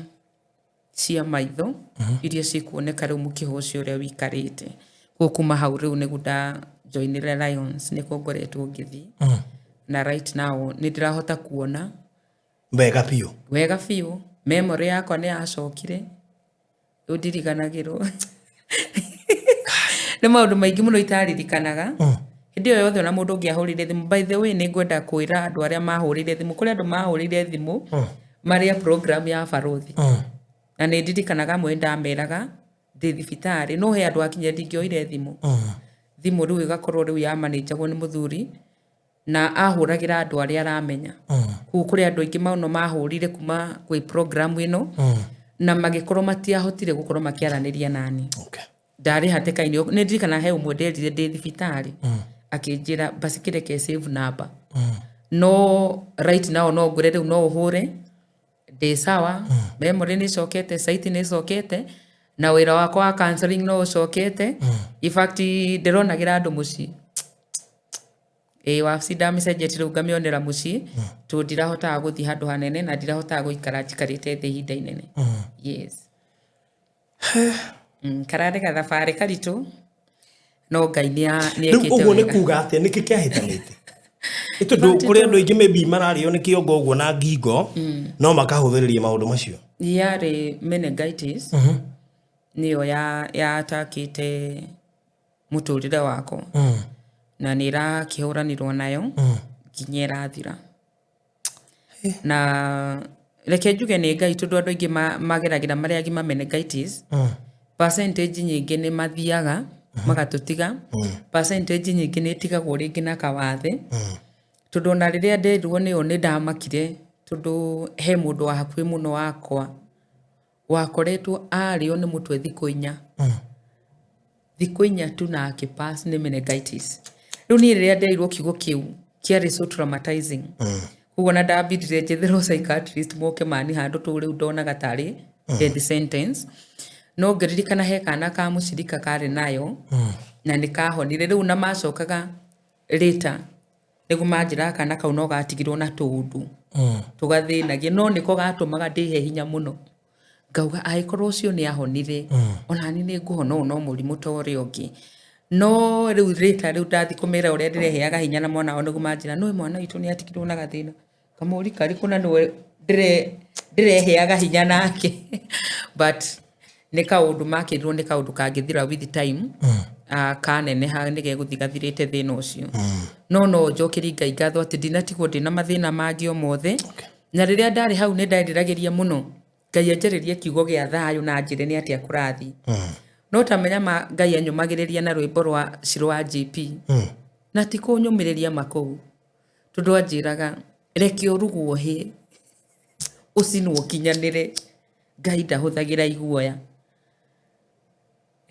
cia maitho iria cikuoneka rĩu mũkiha ũcio ũrĩa wĩikarĩte. Koguo kuma hau rĩu nĩguo nda joinire Lions, nĩkuo ngoretwo ngĩthiĩ, na right now nĩ ndĩrahota kuona wega biũ. Wega biũ. Memory yakwa nĩ yacokire, rĩu ndiriganagĩrwo nĩ maũndũ maingĩ mũno itaririkanaga hĩndĩ ĩyo yothe. Ona mũndũ ũngĩ ahũrĩire thimũ, by the way, nĩ ngwenda kwĩra andũ arĩa mahũrĩire thimũ, kũrĩ andũ mahũrĩire thimũ marĩ a program ya Barũthi, na nĩ ndirikanaga amwe ndameraga ndĩ thibitarĩ, no he andũ akinyire ndingĩoire thimũ. Thimũ rĩu ĩgakorwo rĩu yamanĩnjagwo nĩ mũthuri na ahũragĩra andũ arĩa aramenya. Koguo kũrĩ andũ aingĩ mũno mahũrire kuma kwĩ program ĩno na magĩkorwo matiahotire gũkorwo makĩaranĩria nani. Ndarĩ hatĩka-inĩ. Nĩ ndirikana he ũmwe nderire ndĩ thibitarĩ, akĩnjĩra basi kĩreke save number. No right now no ngwĩre rĩu no ũhũre, ndĩ sawa, memory nĩ ĩcokete, sight nĩ ĩcokete. Na wĩra wakwa wa counseling no ũcokete. In fact, ndĩronagĩra andũ mũciĩ. Ĩĩ, wabici ndamĩcenjetie rĩu ngamĩonera mũciĩ, tondũ ndirahotaga gũthiĩ handũ hanene na ndirahotaga gũikara njikarĩte thĩ ihinda inene. Yes. Kararĩ gathabarĩ karitũ, no Ngai nĩ Rĩu ekĩte ũguo nĩ wega. kuga atĩa? Nĩkĩ kĩahĩtanĩte? Nĩ tondũ kũrĩ andũ aingĩ maybe mararĩo nĩ kĩongo ũguo na ngingo, no makahũthĩrĩria maũndũ macio. Yarĩ meningitis, nĩyo ya atakĩte mũtũrĩre wakwa, na nĩ ĩrakĩhũranirwo nayo nginya ĩrathira. Na reke njuge nĩ Ngai, tondũ andũ aingĩ mageragĩra marĩ agima meningitis, percentage nyingĩ nĩ mathiaga magatũtiga, percentage nyingĩ nĩ ĩtigagwo rĩngĩ na kawathe, tondũ ona rĩrĩa nderirwo nĩyo nĩ ndamakire, tondũ he mũndũ wa hakuhĩ mũno wakwa wakoretwo arĩo nĩ mũtwe thikũ 4, thikũ 4 tu, na akĩpass nĩ meningitis. Rĩu niĩ rĩrĩa nderirwo kiugo kĩu kĩarĩ so traumatizing, koguo na ndambindire njetherwo psychiatrist moke mani handũ tũ rĩu ndonaga tarĩ death sentence. No ngĩririkana he kana ka mũcirika karĩ nayo na nĩ kahonire. Rĩu na macokaga later nĩguo manjĩraga kana kau no gatigirwo na tũũndũ tũgathĩnagia, no nĩko gatũmaga ndĩhe hinya mũno, ngauga angĩkorwo ũcio nĩ ahonire, onani nĩ ngũhona, ũyũ no mũrimũ ta ũrĩa ũngĩ. No rĩu later, rĩu ndathi kũmera ũrĩa ndĩreheaga hinya na mwana wao, nĩguo manjĩra no mwana witũ nĩ atigirwo na gathĩna kamũri karĩkũ, na nĩwe ndĩreheaga hinya nake. But nĩ kaũndũ makĩrirwo nĩ kaũndũ kangĩthira with time, kaneneha nĩ gegũthiĩ gathirĩte thĩna ũcio. No njokerie Ngai ngatho atĩ ndinatigwo ndĩna mathĩna mangĩ o mothe. Na rĩrĩa ndarĩ hau nĩ nderiragĩria mũno Ngai anjarĩrie kiugo gĩa thayũ na njĩre nĩ atĩa kũrathiĩ. No tamenya ma Ngai anyũmagĩrĩria na rwĩmbo rwa Shiro wa JP, na ti kũnyũmĩrĩria makũu, tondũ anjĩraga reke ũrugwo hĩ, ũcinwo ũkinyanĩre. Ngai ndahũthagĩra iguoya.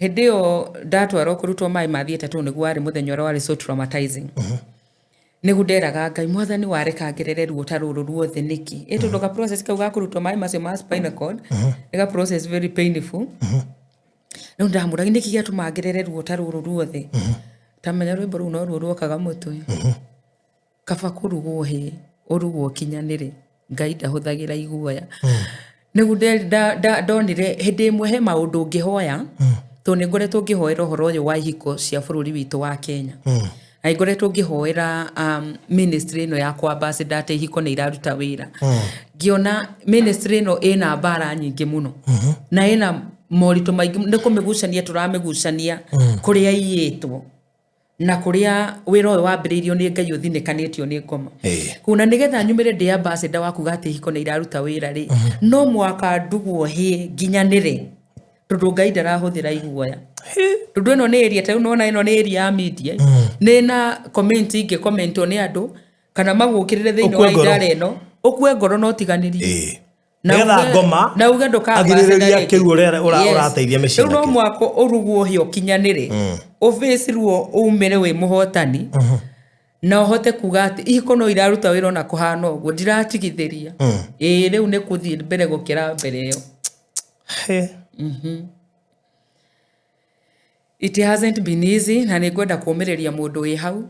Hĩndĩ ĩyo ndatwarwo kũrutwo maĩ ma theatre, tondũ nĩguo warĩ mũthenya ũrĩa warĩ so traumatizing, nĩguo nderaga Ngai, "Mwathani, wareka ngerere ruo ta rũrũ ruothe nĩkĩ?" Ĩ tondũ ga process kau ga kũrutwo maĩ macio ma spinal cord nĩ ga process very painful. Rĩu ndamũragia nĩkĩ gĩatũma ngerere ruo ta rũrũ ruothe. Tamenya rwĩmbo rũu noruo ruokaga mũtwe, kaba kũrugwo hĩ, ũrugwo ũkinyanĩre, Ngai ndahũthagĩra iguoya. Nĩguo ndonire hĩndĩ ĩmwe he maũndũ ngĩhoya, tondũ nĩ ngoretwo ngĩhoera ũhoro ũyũ wa ihiko cia bũrũri witũ wa Kenya, na ngoretwo ngĩhoera ministry ĩno ya kwa ambassador atĩ ihiko nĩ iraruta wĩra. Ngĩona ministry ĩno ĩna mbara nyingĩ mũno na ĩna moritũ maingĩ, nĩ kũmĩgucania tũramĩgucania kũrĩa iyĩtwo na kũrĩa wĩra ũyũ wambĩrĩirio nĩ Ngai ũthinĩkanĩtio nĩ ngoma. Kuna nĩgetha nyumĩre ndĩ ambassador wa kuga atĩ ihiko nĩ iraruta wĩra rĩ, no mwaka ndugwo hĩ nginyanĩre, tondũ Ngai ndarahũthĩra iguoya, tondũ ĩno nĩ area, ta rĩu nĩwona ĩno nĩ area ya media, nĩ na comment ingĩ commentwo nĩ andũ kana magũkĩrĩre thĩinĩ wa Ũkue ngoro. idara ĩno, ũkue ngoro no tiganĩrie. Na Nĩgetha ngoma na uge ndũka agirĩrĩria kĩu ũrĩa ũrateithia mĩciĩ Rĩu no nakĩo. mwaka ũrugwo hĩ ũkinyanĩre, ũbĩcirwo umĩre wĩ mũhotani na ũhote kuga atĩ ihiko no iraruta wĩra ona kũhana ũguo, ndiratigithĩria. Ĩĩ, rĩu nĩ kũthiĩ mbere gũkĩra mbere ĩyo. It hasn't been easy, na nĩ ngwenda kũũmĩrĩria mũndũ wĩ hau,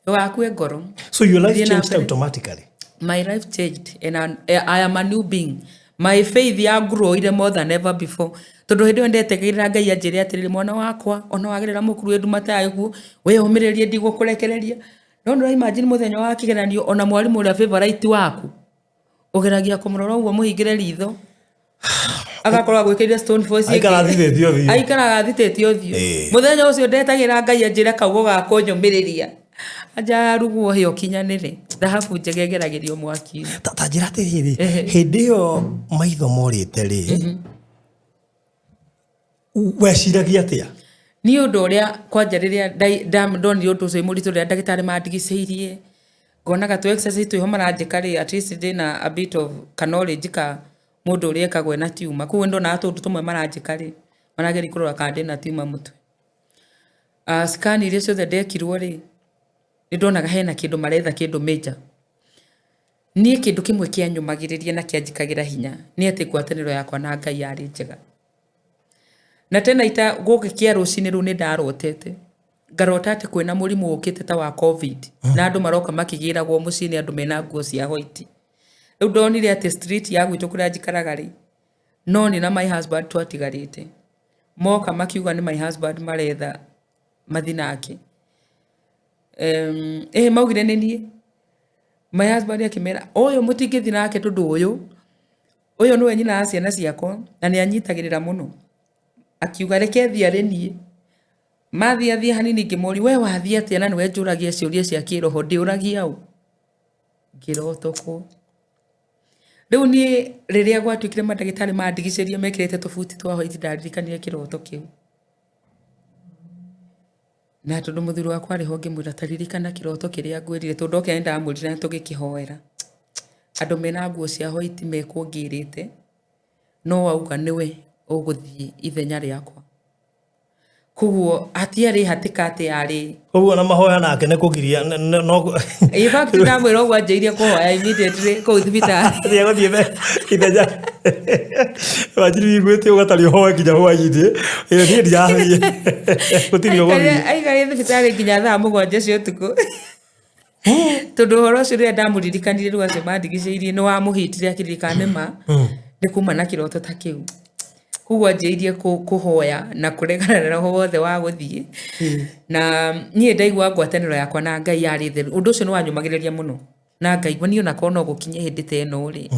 ndũgakue ngoro. So your life Thiĩ na changed mbere. automatically? My life changed and I am a new being. My faith ya growire more than ever before, tondũ hĩndĩ ĩyo ndetegĩrĩra Ngai anjĩre atĩrĩrĩ, "Mwana wakwa, ona wagerera mũkuru wĩ nduma ta ĩguo, wĩyũmĩrĩrie, ndigũkũrekereria." No nĩ imagine mũthenya wa kĩgeranio, ona mwarimũ ũrĩa favorite waku ũgeragia kũmũrora ũguo mũhingĩre ritho, agakorwo agwĩkĩrire stone voice. Aikara athithĩtie ũthiũ. Aikaraga athitĩtie ũthiũ. Mũthenya ũcio ndetagĩra Ngai anjĩre kaugo ga kũnyũmĩrĩria, anja rugwo hĩ ũkinyanĩre, thahabu njega ĩgeragĩrio mwaki-inĩ. Ta njĩra atĩrĩrĩ, hĩndĩ ĩyo maitho morĩte rĩ, weciragia atĩa? Niĩ ũndũ ũrĩa kwanja rĩrĩa ndonire ũndũ ũcio wĩ mũritũ, rĩrĩa ndagĩtarĩ mandigicĩirie, ngonaga tũ exercise twĩho maranjĩka rĩ, at least ndĩna a bit of ka knowledge ka mũndũ ũrĩa ekagwo ena tumor. Koguo nĩndonaga tũũndũ tũmwe maranjĩka rĩ, marageria kũrora kana ndĩna tumor mũtwe. Scan iria ciothe ndekirwo rĩ, nĩndonaga hena kĩndũ maretha, kĩndũ major. Niĩ kĩndũ kĩmwe kĩanyũmagĩrĩria na kĩanjĩkagĩra hinya nĩ atĩ ngwatanĩro yakwa na Ngai yarĩ njega. Na tena ita gũgĩkĩa rũcinĩ rũu nĩ ndarotete. Ngarota atĩ kwĩna mũrimũ ũkĩte ta wa COVID. Na andũ maroka makĩgĩragwo mũciĩ nĩ andũ mena nguo cia white. Rĩu ndonire atĩ street ya gwitũ kũrĩa njikaraga rĩ, no nĩ na my husband twatigarĩte. Moka makiuga nĩ my husband maretha mathi nake. Ĩhĩ maugire nĩ niĩ. My husband akĩmera ũyũ mũtingĩthiĩ nake tondũ ũyũ, ũyũ nĩwe nyina wa ciana ciakwa na nĩ anyitagĩrĩra mũno. Akiuga reke thiĩ arĩ niĩ. Mathiĩ athiĩ hanini ngĩmũria we wathiĩ atĩa na nĩwe njũragia ciũria cia kĩroho ndĩũragia ũ? Ngĩrotokwo. Rĩu niĩ rĩrĩa gwatuĩkire mandagĩtarĩ mandigicĩria mekĩrĩte tũbuti twa white ndaririkanire kĩroto kĩu. Na tondũ mũthuri wakwa arĩ ho ngĩmwĩra ta ririkana kĩroto kĩrĩa ngwĩrire tondũ ndokire nĩ ndamwĩrire na tũgĩkĩhoera. Andũ mena nguo cia white mekũngĩrĩte no wauga nĩwe ũgũthiĩ ithenya rĩakwa. Koguo hatiarĩ hatĩka atĩ yarĩ Koguo na mahoya nake nĩ kũgiria no In fact ndamwĩra ũguo anjĩrĩirie kũhoya immediately kũu thibitarĩ. Athiĩ gũthiĩ ithenya. Wanjiri wiguĩte ũgatarĩ ũhoe nginya hwainĩ. Ĩyo niĩ ndirathiĩ. Gũtirĩ ũgũthiĩ. Aikarire thibitarĩ nginya thaa 7 cia ũtukũ. Tondũ ũhoro ũcio rĩrĩa ndamũririkanire rĩu acio mandigicĩirie nĩ wamũhĩtire akĩririkana nĩ ma nĩ kuma na kĩroto ta kĩu. Koguo anjĩrĩirie kũhoya na kũregana na roho wothe wa gũthiĩ. Na niĩ ndaigua ngwatanĩro yakwa na Ngai yarĩ theru. Ũndũ ũcio nĩ wanyũmagĩrĩria mũno. Na ngaigua niĩ onakorwo no gũkinye hĩndĩ ta ĩno rĩ,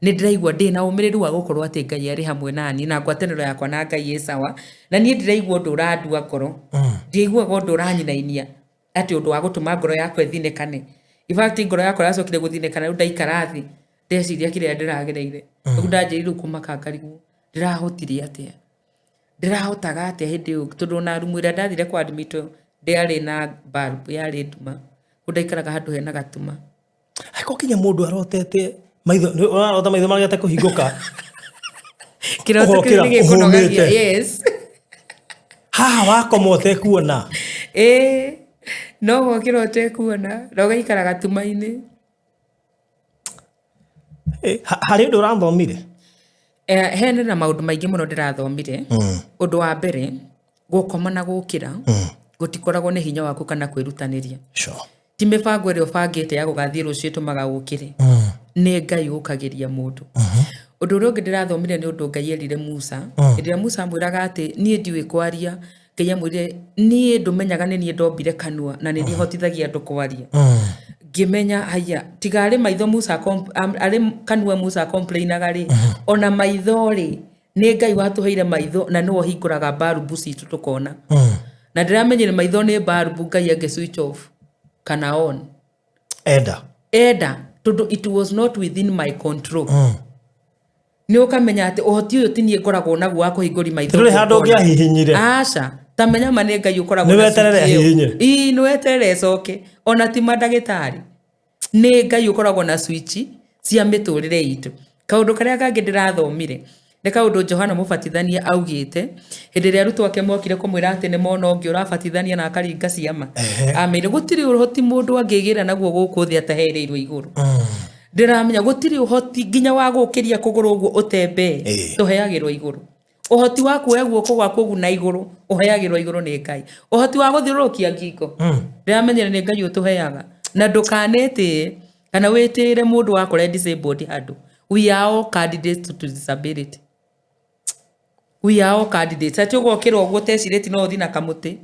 nĩ ndĩraigua ndĩna ũmĩrĩru wa gũkorwo atĩ Ngai arĩ hamwe naniĩ na ngwatanĩro yakwa na Ngai ĩ sawa. Na niĩ ndiraigua ũndũ ũrandua ngoro. Ndiaiguaga ũndũ ũranyinainia atĩ ũndũ wa gũtũma ngoro yakwa ĩthinĩkane. In fact ngoro yakwa yacokire gũthinĩkana rĩu ndaikara thĩ ndeciria kĩrĩa ndĩragereire. Rĩu ndanjĩrĩirie rĩu kũmaka ngarigwo ndĩrahotire atĩa? Ndĩrahotaga atĩa hĩndĩ ĩyo tondũ ona rumu ĩrĩa ndathire kũ admit ndĩarĩ na bulb yarĩ nduma. Kũu ndaikaraga handũ hena gatuma. Angĩkorwo nginya mũndũ arotete maitho, ũrarota maitho magĩte kũhingũka. Kĩroto kĩu Ũgokĩra nĩ gĩkũnogagia. ũhũmĩte. Yes. Haha wakoma ũtekuona. Ĩĩ, no wokĩra ũtekuona na ũgaikara gatuma-inĩ. Harĩ ũndũ ũrathomire? Hena na maũndũ maingĩ mũno ndĩrathomire. Ũndũ wa mbere, gũkoma na gũkĩra gũtikoragwo nĩ hinya waku kana kwĩrutanĩria. Ti mĩbango ĩrĩa ũbangĩte ya gũgathiĩ rũciũ ĩtũmaga ũkĩre. Nĩ Ngai ũkagĩria mũndũ. Ũndũ ũrĩa ũngĩ ndĩrathomire nĩ ũndũ Ngai erire Musa. Hĩndĩ ĩrĩa Musa amwĩraga atĩ niĩ ndiũĩ kwaria, Ngai amwĩrire niĩ ndũmenyaga nĩ niĩ ndombire kanua na nĩ niĩ hotithagia andũ kwaria. Ngĩmenya haiya tiga arĩ maitho Musa arĩ kanua Musa complainaga rĩ, ona maitho rĩ, nĩ Ngai watũheire maitho na nĩwe ũhingũraga mbarubu citũ tũkona. Na ndĩramenyire maitho nĩ mbarubu Ngai angĩ switch off kana on. Enda. Enda, tondũ it was not within my control. Nĩ ũkamenya atĩ ũhoti ũyũ ti niĩ ngoragwo naguo wa kũhingũria maitho. Ndũrĩ handũ ũngĩahihinyire. Aca, ta menya ma nĩ Ngai ũkoragwo Nĩ na weterere switch ĩyo. ahihinye. Ii, nĩ weterere ĩcoke. Ona ti mandagĩtarĩ. Nĩ Ngai ũkoragwo na switch cia mĩtũrĩre itũ. Kaũndũ karĩa kangĩ ndĩrathomire nĩ kaũndũ Johana Mũbatithania augĩte hĩndĩ ĩrĩa arutwo ake mokire kũmwĩra atĩ nĩ mona ũngĩ ũrabatithania na akaringa ciama. Ameire gũtirĩ ũhoti mũndũ angĩgĩra naguo gũkũ thĩ atahereirwo igũrũ. Ndĩramenya gũtirĩ ũhoti nginya wa gũkĩria kũgũrũ ũguo ũtembee tũheagĩrwo igũrũ. Ũhoti wa kuoya guoko gwaku ũguo na igũrũ ũheagĩrwo igũrũ nĩ Ngai. Ũhoti wa gũthiũrũrũkia ngingo ndĩramenyire nĩ Ngai ũtũheaga. Na ndũkanetĩe kana wĩtĩĩre mũndũ wakora e disabled handũ. We are all candidates to disability. We are all candidates. Atĩ ũgokĩra ũguo ũtecirĩtie no ũthiĩ na kamũtĩ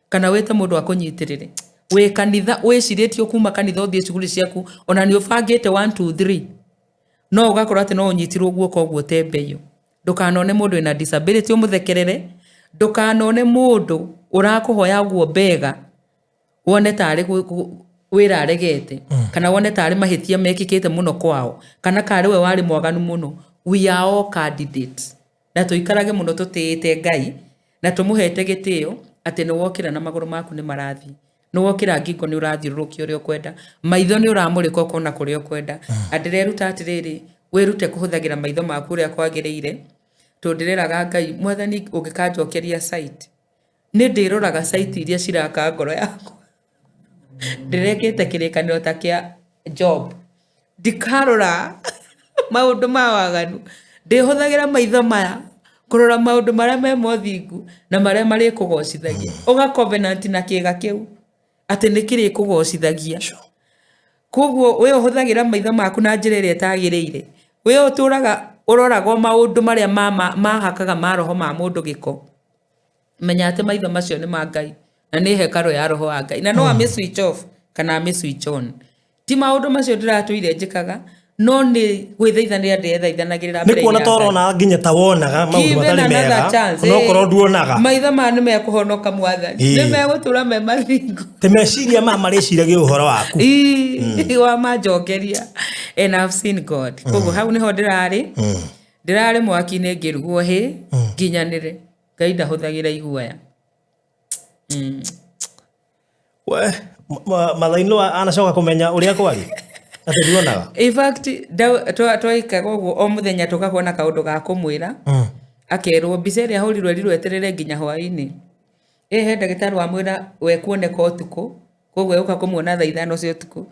kana wĩte mũndũ akũnyitĩrĩre. Wĩ kanitha wĩcirĩtie kuma kanitha ũthiĩ cukuru ciaku ona nĩ ũbangĩte 1 2 3 no ũgakorwo atĩ no ũnyitirwo guoko ũguo ũtembeio. Ndũkanone mũndũ wĩna disability ũmũthekerere, ndũkanone mũndũ ũrakũhoya guo mbega wone tarĩ wĩra aregete kana wone tarĩ mahĩtia mekĩkĩte mũno kwao kana karĩ we warĩ mwaganu mũno. We are all candidates. Na tũikarage mũno tũtĩĩte Ngai na tũmũhete gĩtĩo atĩ nĩ wokĩra na magũrũ maku nĩ marathiĩ. Nĩ wokĩra ngingo nĩ ũrathiũrũrũkia ũrĩa ũkwenda, maitho nĩ ũramũrĩka ũkona kũrĩa ũkwenda. Na ndĩreruta atĩrĩrĩ, wĩrute kũhũthagĩra maitho maku ũrĩa kwagĩrĩire, tondũ ndĩreraga Ngai, Mwathani ũngĩkanjokeria sight, nĩ ndĩroraga sight iria ciraka ngoro yakwa. Ndĩrekĩte kĩrĩkanĩro ta kĩa Job. Ndikarora maũndũ ma waganu. Ndĩhũthagĩra maitho maya Kũrora maũndũ marĩa me mothingu na marĩa marĩkũgocithagia. Ũga covenant na kĩga kĩu atĩ nĩ kĩrĩkũgocithagia. Koguo we ũhũthagĩra maitho maku na njĩra ĩrĩa ĩtagĩrĩire. We ũtũraga ũroraga o maũndũ marĩa mahakaga maroho ma mũndũ gĩko. Menya atĩ maitho macio nĩ ma Ngai na nĩ hekarũ ya roho wa Ngai na no amĩ switch off kana amĩ switch on. Ti maũndũ macio ndĩratũire njĩkaga no nĩ gwĩthaithanĩra ndĩrethaithanagĩrĩra Nĩ mbere kuona ya ta Ngai. ũrona nginya ta wonaga maũndũ Give matarĩ another mega chance, onokorwo eh. nduonaga. Maitho maya nĩ mekũhonoka mwathani. Ĩĩ. Nĩ megũtũra me mathingu. Te meciria maya marĩciragia ũhoro waku. Ii, wa manjokeria and I've seen God. Koguo hau nĩho ndĩrarĩ. Ndĩrarĩ mwaki-inĩ ngĩrugwo hĩ nginyanĩre. Ngai ndahũthagĩra iguoya. We mathainĩ anacoka kũmenya ũrĩa kwarĩ atĩ nduonaga. In fact, twaikaga ũguo o mũthenya tũkagwo na kaũndũ ga kũmwĩra. Akerwo mbica ĩrĩa ahũrirwo erirwo eterere nginya hwaĩ-inĩ. Ĩ he ndagĩtarĩ wamwĩra we kuoneka ũtukũ, koguo egũka kũmuona thaa 5 cia ũtukũ.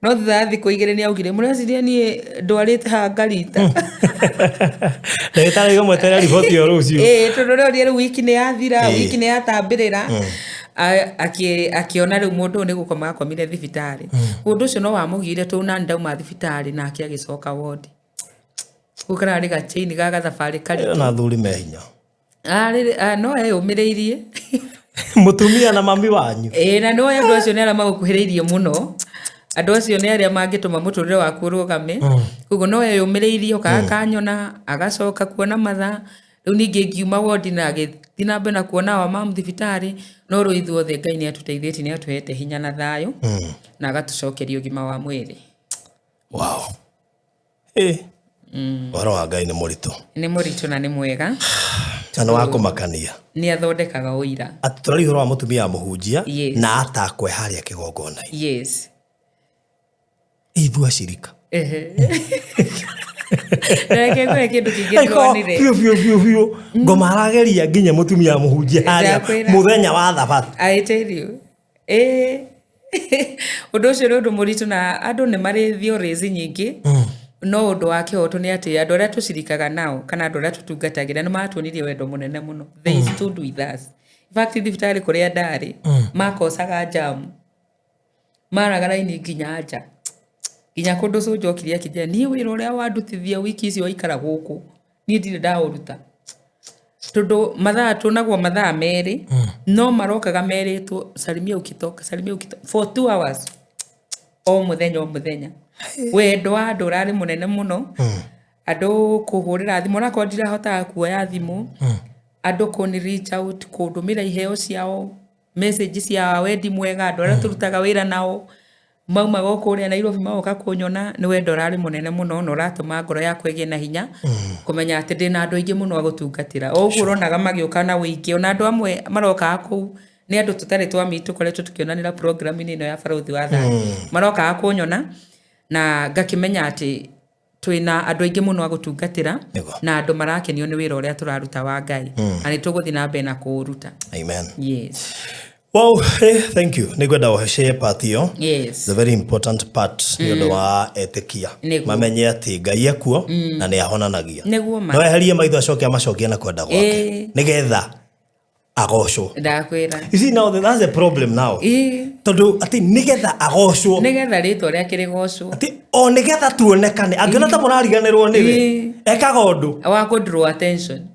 No thutha wa thikũ 2 nĩ augire mũreciria niĩ ndwarĩte haha ngarita. Ndagĩtarĩ auga mweterere riboti ĩyo rũciũ. Ĩĩ tondũ rĩu rĩu wiki nĩ yathira, Ĩĩ. wiki nĩ yatambĩrĩra. Akĩona rĩu mũndũ ũyũ nĩ gũkoma akomire thibitarĩ. Ũndũ ũcio no wamũgiire tondũ nani ndauma thibitarĩ nake agĩcoka wondi. Kau kararĩ gachain ga gathabarĩ karitũ. Na athuri me hinya. No eyũmĩrĩirie. Mũtumia na mami wanyu. Ĩĩ na nĩwoĩ andũ acio nĩ arĩa magũkuhĩrĩirie mũno. Andũ acio nĩ arĩa mangĩtũma mũtũrĩre waku ũrũgame. Koguo no eyũmĩrĩirie okaga akanyona, agacoka kuona mathaa. Rĩu ningĩ ngiuma wondi na agĩthiĩ na mbere na kuona wa mamu thibitarĩ. No rĩu ithuothe Ngai nĩ atũteithĩtie, nĩ atũhete hinya na thayũ na agatũcokeria ũgima wa mwĩrĩ. Wow. Ĩ. Ũhoro wa Ngai nĩ mũritũ. Nĩ mũritũ na nĩ mwega. Na nĩ wa kũmakania. Nĩ athondekaga ũira. Atĩ tũraria ũhoro wa mũtumia wa mũhunjia Yes. na atakwe harĩa kĩgongona-inĩ. Yes. Ithuĩ acirika. Ehe. Na reke ngwĩre kĩndũ kĩngĩ ndĩronire. Biũ biũ biũ biũ. Ngoma arageria nginya mũtumia wa mũhunjia harĩa Ndakwĩra. mũthenya wa thabatũ. I tell you. Ĩĩ. Ũndũ ũcio nĩ ũndũ mũritũ na andũ nĩ marĩ theories nyingĩ. No ũndũ wa kĩhoto nĩ atĩ andũ arĩa tũcirikaga nao kana andũ arĩa tũtungatagĩra nĩ matuonirie wendo mũnene mũno. They stood with us. In fact, thibitarĩ kũrĩa ndarĩ, makocaga jamu. Maraga raini nginya nja. Nginya kũndũ cũnja okire akĩnjĩra niĩ wĩra ũrĩa wandutithia wiki icio waikara gũkũ, niĩ ndirĩ ndaũruta. Tondũ mathaa tuonagwo mathaa 2, no marokaga merĩtwo salimia ukitoka, salimia ukitoka for 2 hours. O mũthenya o mũthenya. Wendo wa andũ ũrarĩ mũnene mũno. Andũ kũhũrĩra thimũ, onakorwo ndirahotaga kuoya thimũ, andũ kũni reach out, kũndũmĩra iheo ciao, message cia wendi mwega, andũ arĩa tũrutaga wĩra nao, maumaga o kũrĩa Nairobi magoka kũnyona, nĩ wendo ũrarĩ mũnene mũno na ũratũma ngoro yakwa ĩgĩe na hinya, kũmenya atĩ ndĩna andũ aingĩ mũno a gũtungatĩra. O ũguo ũronaga magĩũka na ũingĩ, ona andũ amwe marokaga kũu, nĩ andũ tũtarĩ twa meet tũkoretwo tũkĩonanĩra program-inĩ ĩno ya Barũthi wa Thayũ. Marokaga kũnyona na ngakĩmenya atĩ twĩna andũ aingĩ mũno a gũtungatĩra Nĩguo. na andũ marakenio nĩ wĩra ũrĩa tũraruta wa Ngai. Na nĩ tũgũthiĩ na mbere na kũũruta. Amen. Yes. Wow, hey, thank you. Nĩ ngwenda ũhece part ĩyo. Yes. It's a very important part nĩ ũndũ wa etĩkia. Nĩguo. Mamenye atĩ Ngai ekuo na nĩ ahonanagia. Nĩguo ma. No eherie maitho acoke amacokie na kwenda gwake. Ĩĩ. Nĩgetha agocwo. Ndakwĩra. You see now that's the problem now. Ĩĩ. Tondũ atĩ nĩgetha agocwo. Nĩgetha rĩtwa rĩake rĩgocwo. Atĩ o nĩgetha tuonekane angĩona ta mũrariganĩrwo nĩwe Ĩĩ. ekaga ũndũ. Wa kũ draw attention.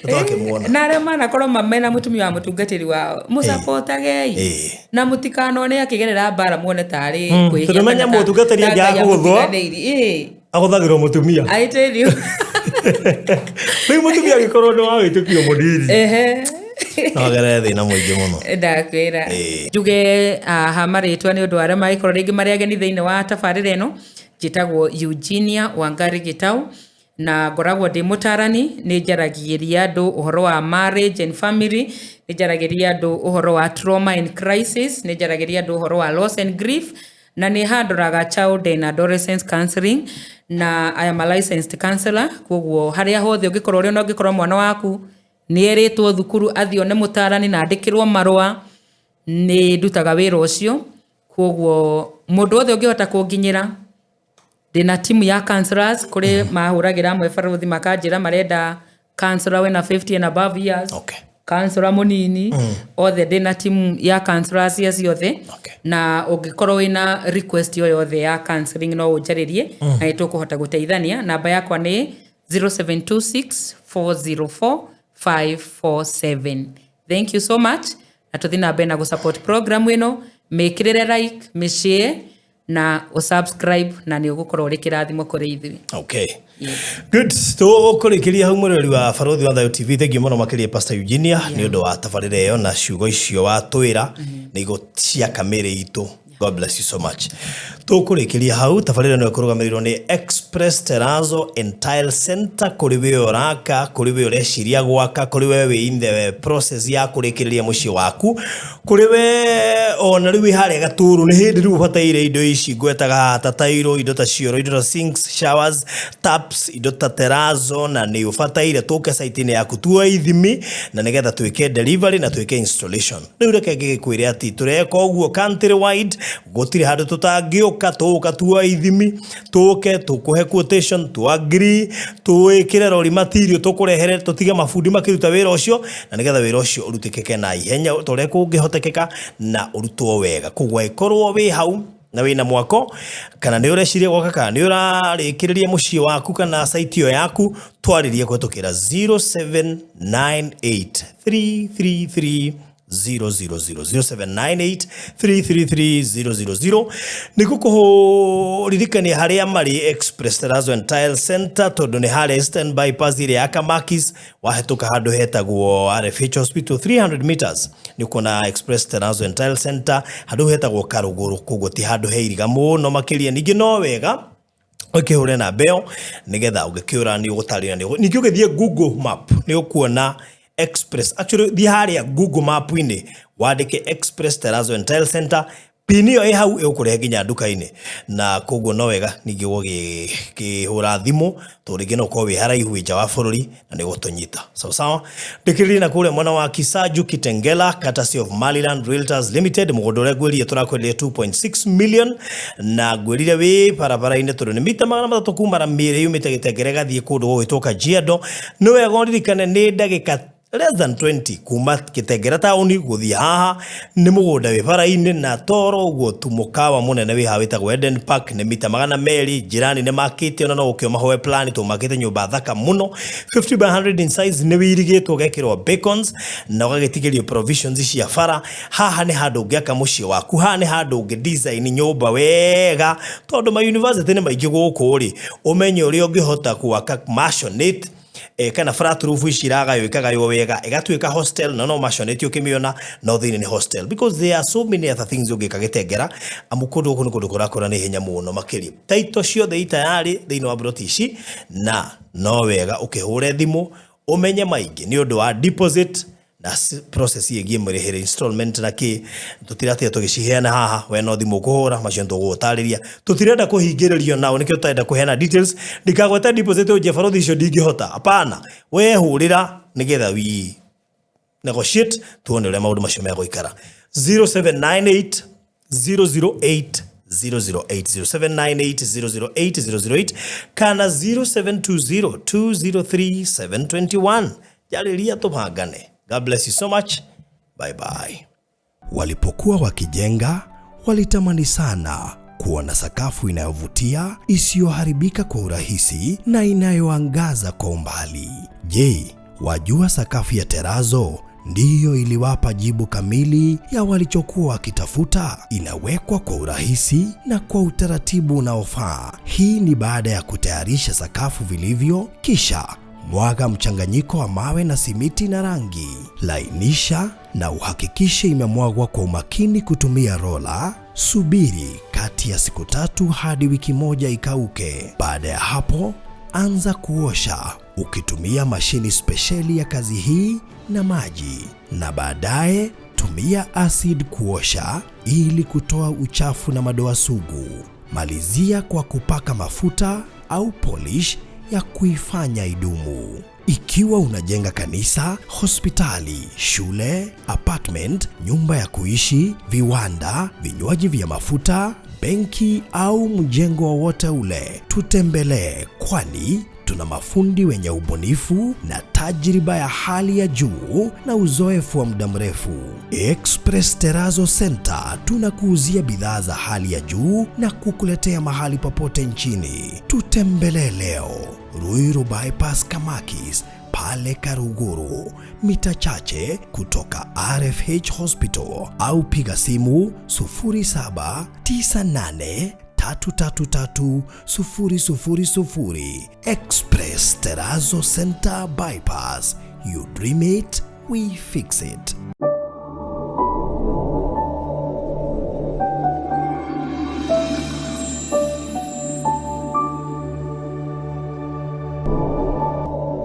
Twakĩmuona. Na arĩa manakorwo mena mũtumia wa mũtungatĩri wao mũcapotagei Ĩĩ. na mũtikanone akĩgerera mbara muone tarĩ kwĩhia Tondũ menya kana ta- mũtungatĩri ta angĩaga Ngai kũgũthwo. amũtiganĩirie. Ĩĩ. Agũthagĩrwo mũtumia. I tell you. Rĩu mũtumia angĩkorwo nĩ wa wĩtĩkio mũnini. Ehe. No agerere thĩna mũingĩ mũno. Ndakwĩra. Ĩĩ. Njuge ha marĩtwa nĩ ũndũ wa arĩa mangĩkorwo rĩngĩ marĩ ageni thĩinĩ wa tabarĩra ĩno, njĩtagwo Eugenia Wangari Gĩtau na ngoragwo ndĩ mũtarani, nĩ njaragĩria andũ ũhoro wa marriage and family, nĩ njaragĩria andũ ũhoro wa trauma and crisis, nĩ njaragĩria andũ ũhoro wa loss and grief, na nĩ handoraga child and adolescent counseling, na I am a licensed counselor, koguo harĩa hothe ũngĩkorwo ũrĩ, ona ũngĩkorwo mwana waku nĩ erĩtwo thukuru athiĩ one mũtarani na andĩkĩrwo marũa, nĩ ndutaga wĩra ũcio. Koguo mũndũ wothe ũngĩhota kũnginyĩra Ndĩna timu ya counselors kũrĩ mahũragĩra amwe barothi makanjĩra marenda counselor wĩna 50 and above years, counselor mũnini, othe ndĩna timu ya counselors cia ciothe. Na ũngĩkorwo wĩna request o yothe ya counseling, no ũnjarĩrie na nĩ tũkũhota gũteithania. Namba yakwa nĩ 0726 404 547. Thank you so much, na tũthiĩ na mbere na gũsupport program ĩno. Mĩkĩrĩre like, mĩshare na ũsubscribe, na nĩ ũgũkorwo ũrĩ kĩrathimo kũrĩ ithuĩ. Okay. Good. Tũkũrĩkĩria hau, mwĩroreri wa Barothi wa Thayo TV. Thank you mũno makĩria, Pastor Eugenia, nĩ ũndũ wa tabarĩra ĩyo na ciugo icio watwĩra nĩ igũ ciaka mĩrĩ itũ. God bless you so much. Tũkũrĩkĩria hau. Tabarĩra ĩno ĩkũrũgamĩrĩirwo nĩ Express Terrazzo and Tile Center. Kũrĩ we ũraka, kũrĩ we ũreciria gwaka, kũrĩ we wĩ in the process ya kũrĩkĩrĩria mũciĩ waku, kũrĩ we ona rĩu wĩ harĩa gatũrũ, nĩ hĩndĩ rĩu ũbataire indo ici ngwetaga haha, ta tairo, indo ta cioro, indo ta sinks, showers, taps, indo ta terrazzo, na nĩ ũbataire tũke site-inĩ yaku tuoe ithimi na nĩgetha twĩke delivery na twĩke installation. Rĩu reke ngĩgĩkwĩre atĩ tũreka ũguo country wide, gũtirĩ handũ tũtangĩũka. Tũũka tuoe ithimi, tũke tũkũhe quotation, tu agree, twĩkĩre rori material, tũkũrehere, tũtige mabundi makĩruta wĩra ũcio, na nĩgetha wĩra ũcio ũrutĩkĩke na ihenya ta ũrĩa kũngĩhotekeka na ũrutwo wega. Koguo angĩkorwo wĩ hau na wĩna mwako, kana nĩ ũreciria gwaka, kana nĩ ũrarĩkĩrĩria mũciĩ waku kana site ĩyo yaku, twarĩrie kũhetũkĩra 0798 333 000, 0798 333 000. Nĩ gũkũririkania harĩa marĩ Express Terrazzo and Tile Center, tondũ nĩ harĩa Eastern Bypass ĩrĩa ya Kamakis, wahĩtũka handũ hetagwo RFH Hospital, 300 meters nĩ ũkuona Express Terrazzo and Tile Center, handũ hetagwo Karũgũrũ. Koguo ti handũ he iriga mũno makĩria. Ningĩ no wega ũkĩhũre namba ĩyo nĩgetha ũngĩkĩũra nĩ ũgũtarĩria. Ningĩ ũgĩthiĩ Google Map nĩ ũkuona Express. Actually, thiĩ harĩa Google Map-inĩ wandĩke Express Terrazzo and Tile Center, pin ĩyo ĩ hau ĩgũkũrehe nginya nduka-inĩ. Na koguo no wega ningĩ ũgĩkĩhũra thimũ, tondũ rĩngĩ no ũkorwo wĩ haraihu, wĩ nja wa bũrũri, na nĩ ũgũtũnyita sawa sawa. Ndĩkĩrĩrie na kũrĩa mwena wa Kisaju Kitengela, courtesy of Maryland Realtors Limited, mũgũnda ũrĩa ngwĩrire tũrakwenderia 2.6 million, na ngwĩrire wĩ barabara-inĩ, tondũ nĩ mita 300 kuma rami ĩrĩa yumĩte Gĩtengere gathiĩ kũndũ gũgwĩtwo Kajiado. Nĩ wega ũririkane nĩ ndagĩka less than 20 kuma Gĩtengera taũni gũthiĩ haha. Nĩ mũgũnda wĩ bara-inĩ, na toro ũguo tu, mũkawa mũnene wĩ haha wĩtagwo Eden Park nĩ mita 200. Njirani nĩ makĩte, ona no ũkĩo mahoe plan, tondũ makĩte nyũmba thaka mũno, 50 by 100 in size, nĩ wĩirigĩtwo, ũgekĩrwo bacons na ũgagĩtigĩrio provisions cia bara. Haha nĩ handũ ũngĩaka mũciĩ waku, haha nĩ handũ ũngĩ design nyũmba wega, tondũ ma university nĩ maingĩ gũkũ rĩ, ũmenye ũrĩa ũngĩhota gwaka maisonette kana flat roof ici iragaywo, ikagaywo wega, ĩgatuĩka hostel, na no maisonette ũkĩmĩona no thĩinĩ nĩ hostel, because there are so many other things ũngĩka Gĩtengera, amu kũndũ gũkũ nĩ kũndũ kũrakũra nĩ ihenya mũno makĩria. Taito ciothe itayarĩ thĩinĩ wa broti ici, na no wega ũkĩhũre thimũ ũmenye maingĩ nĩ ũndũ wa deposit na process ĩgiĩ mĩrĩhĩre, installment na kĩ. Tũtiratia tũgĩciheana haha, we no thimũ ũkũhũra, macio nĩtũgũgũtarĩria. Tũtirenda kũhingĩrĩrio nao, nĩkĩo tũtarenda kũheana details. Ndikagweta deposit ũnjie barothi icio ndingĩhota, hapana. We hũrĩra nĩgetha we negotiate, tuone ũrĩa maũndũ macio megũikara. 0798 008 008, 0798 008 008, kana 0720 203 721. Jarĩria tũbangane. God bless you so much. Bye bye. Walipokuwa wakijenga, walitamani sana kuwa na sakafu inayovutia, isiyoharibika kwa urahisi na inayoangaza kwa umbali. Je, wajua sakafu ya terazo ndiyo iliwapa jibu kamili ya walichokuwa wakitafuta? Inawekwa kwa urahisi na kwa utaratibu unaofaa. Hii ni baada ya kutayarisha sakafu vilivyo, kisha mwaga mchanganyiko wa mawe na simiti na rangi. Lainisha na uhakikishe imemwagwa kwa umakini kutumia rola. Subiri kati ya siku 3 hadi wiki 1 ikauke. Baada ya hapo, anza kuosha ukitumia mashini spesheli ya kazi hii na maji, na baadaye tumia acid kuosha ili kutoa uchafu na madoa sugu. Malizia kwa kupaka mafuta au polish ya kuifanya idumu. Ikiwa unajenga kanisa, hospitali, shule, apartment, nyumba ya kuishi, viwanda, vinywaji vya mafuta, Benki au mjengo wowote ule, tutembelee, kwani tuna mafundi wenye ubunifu na tajriba ya hali ya juu na uzoefu wa muda mrefu. Express Terazo Center tunakuuzia bidhaa za hali ya juu na kukuletea mahali popote nchini. Tutembelee leo Ruiru Bypass Kamakis pale Karuguru, mita chache kutoka RFH Hospital, au piga simu 0798 333 000. Express Terazo Center Bypass. You dream it, we fix it.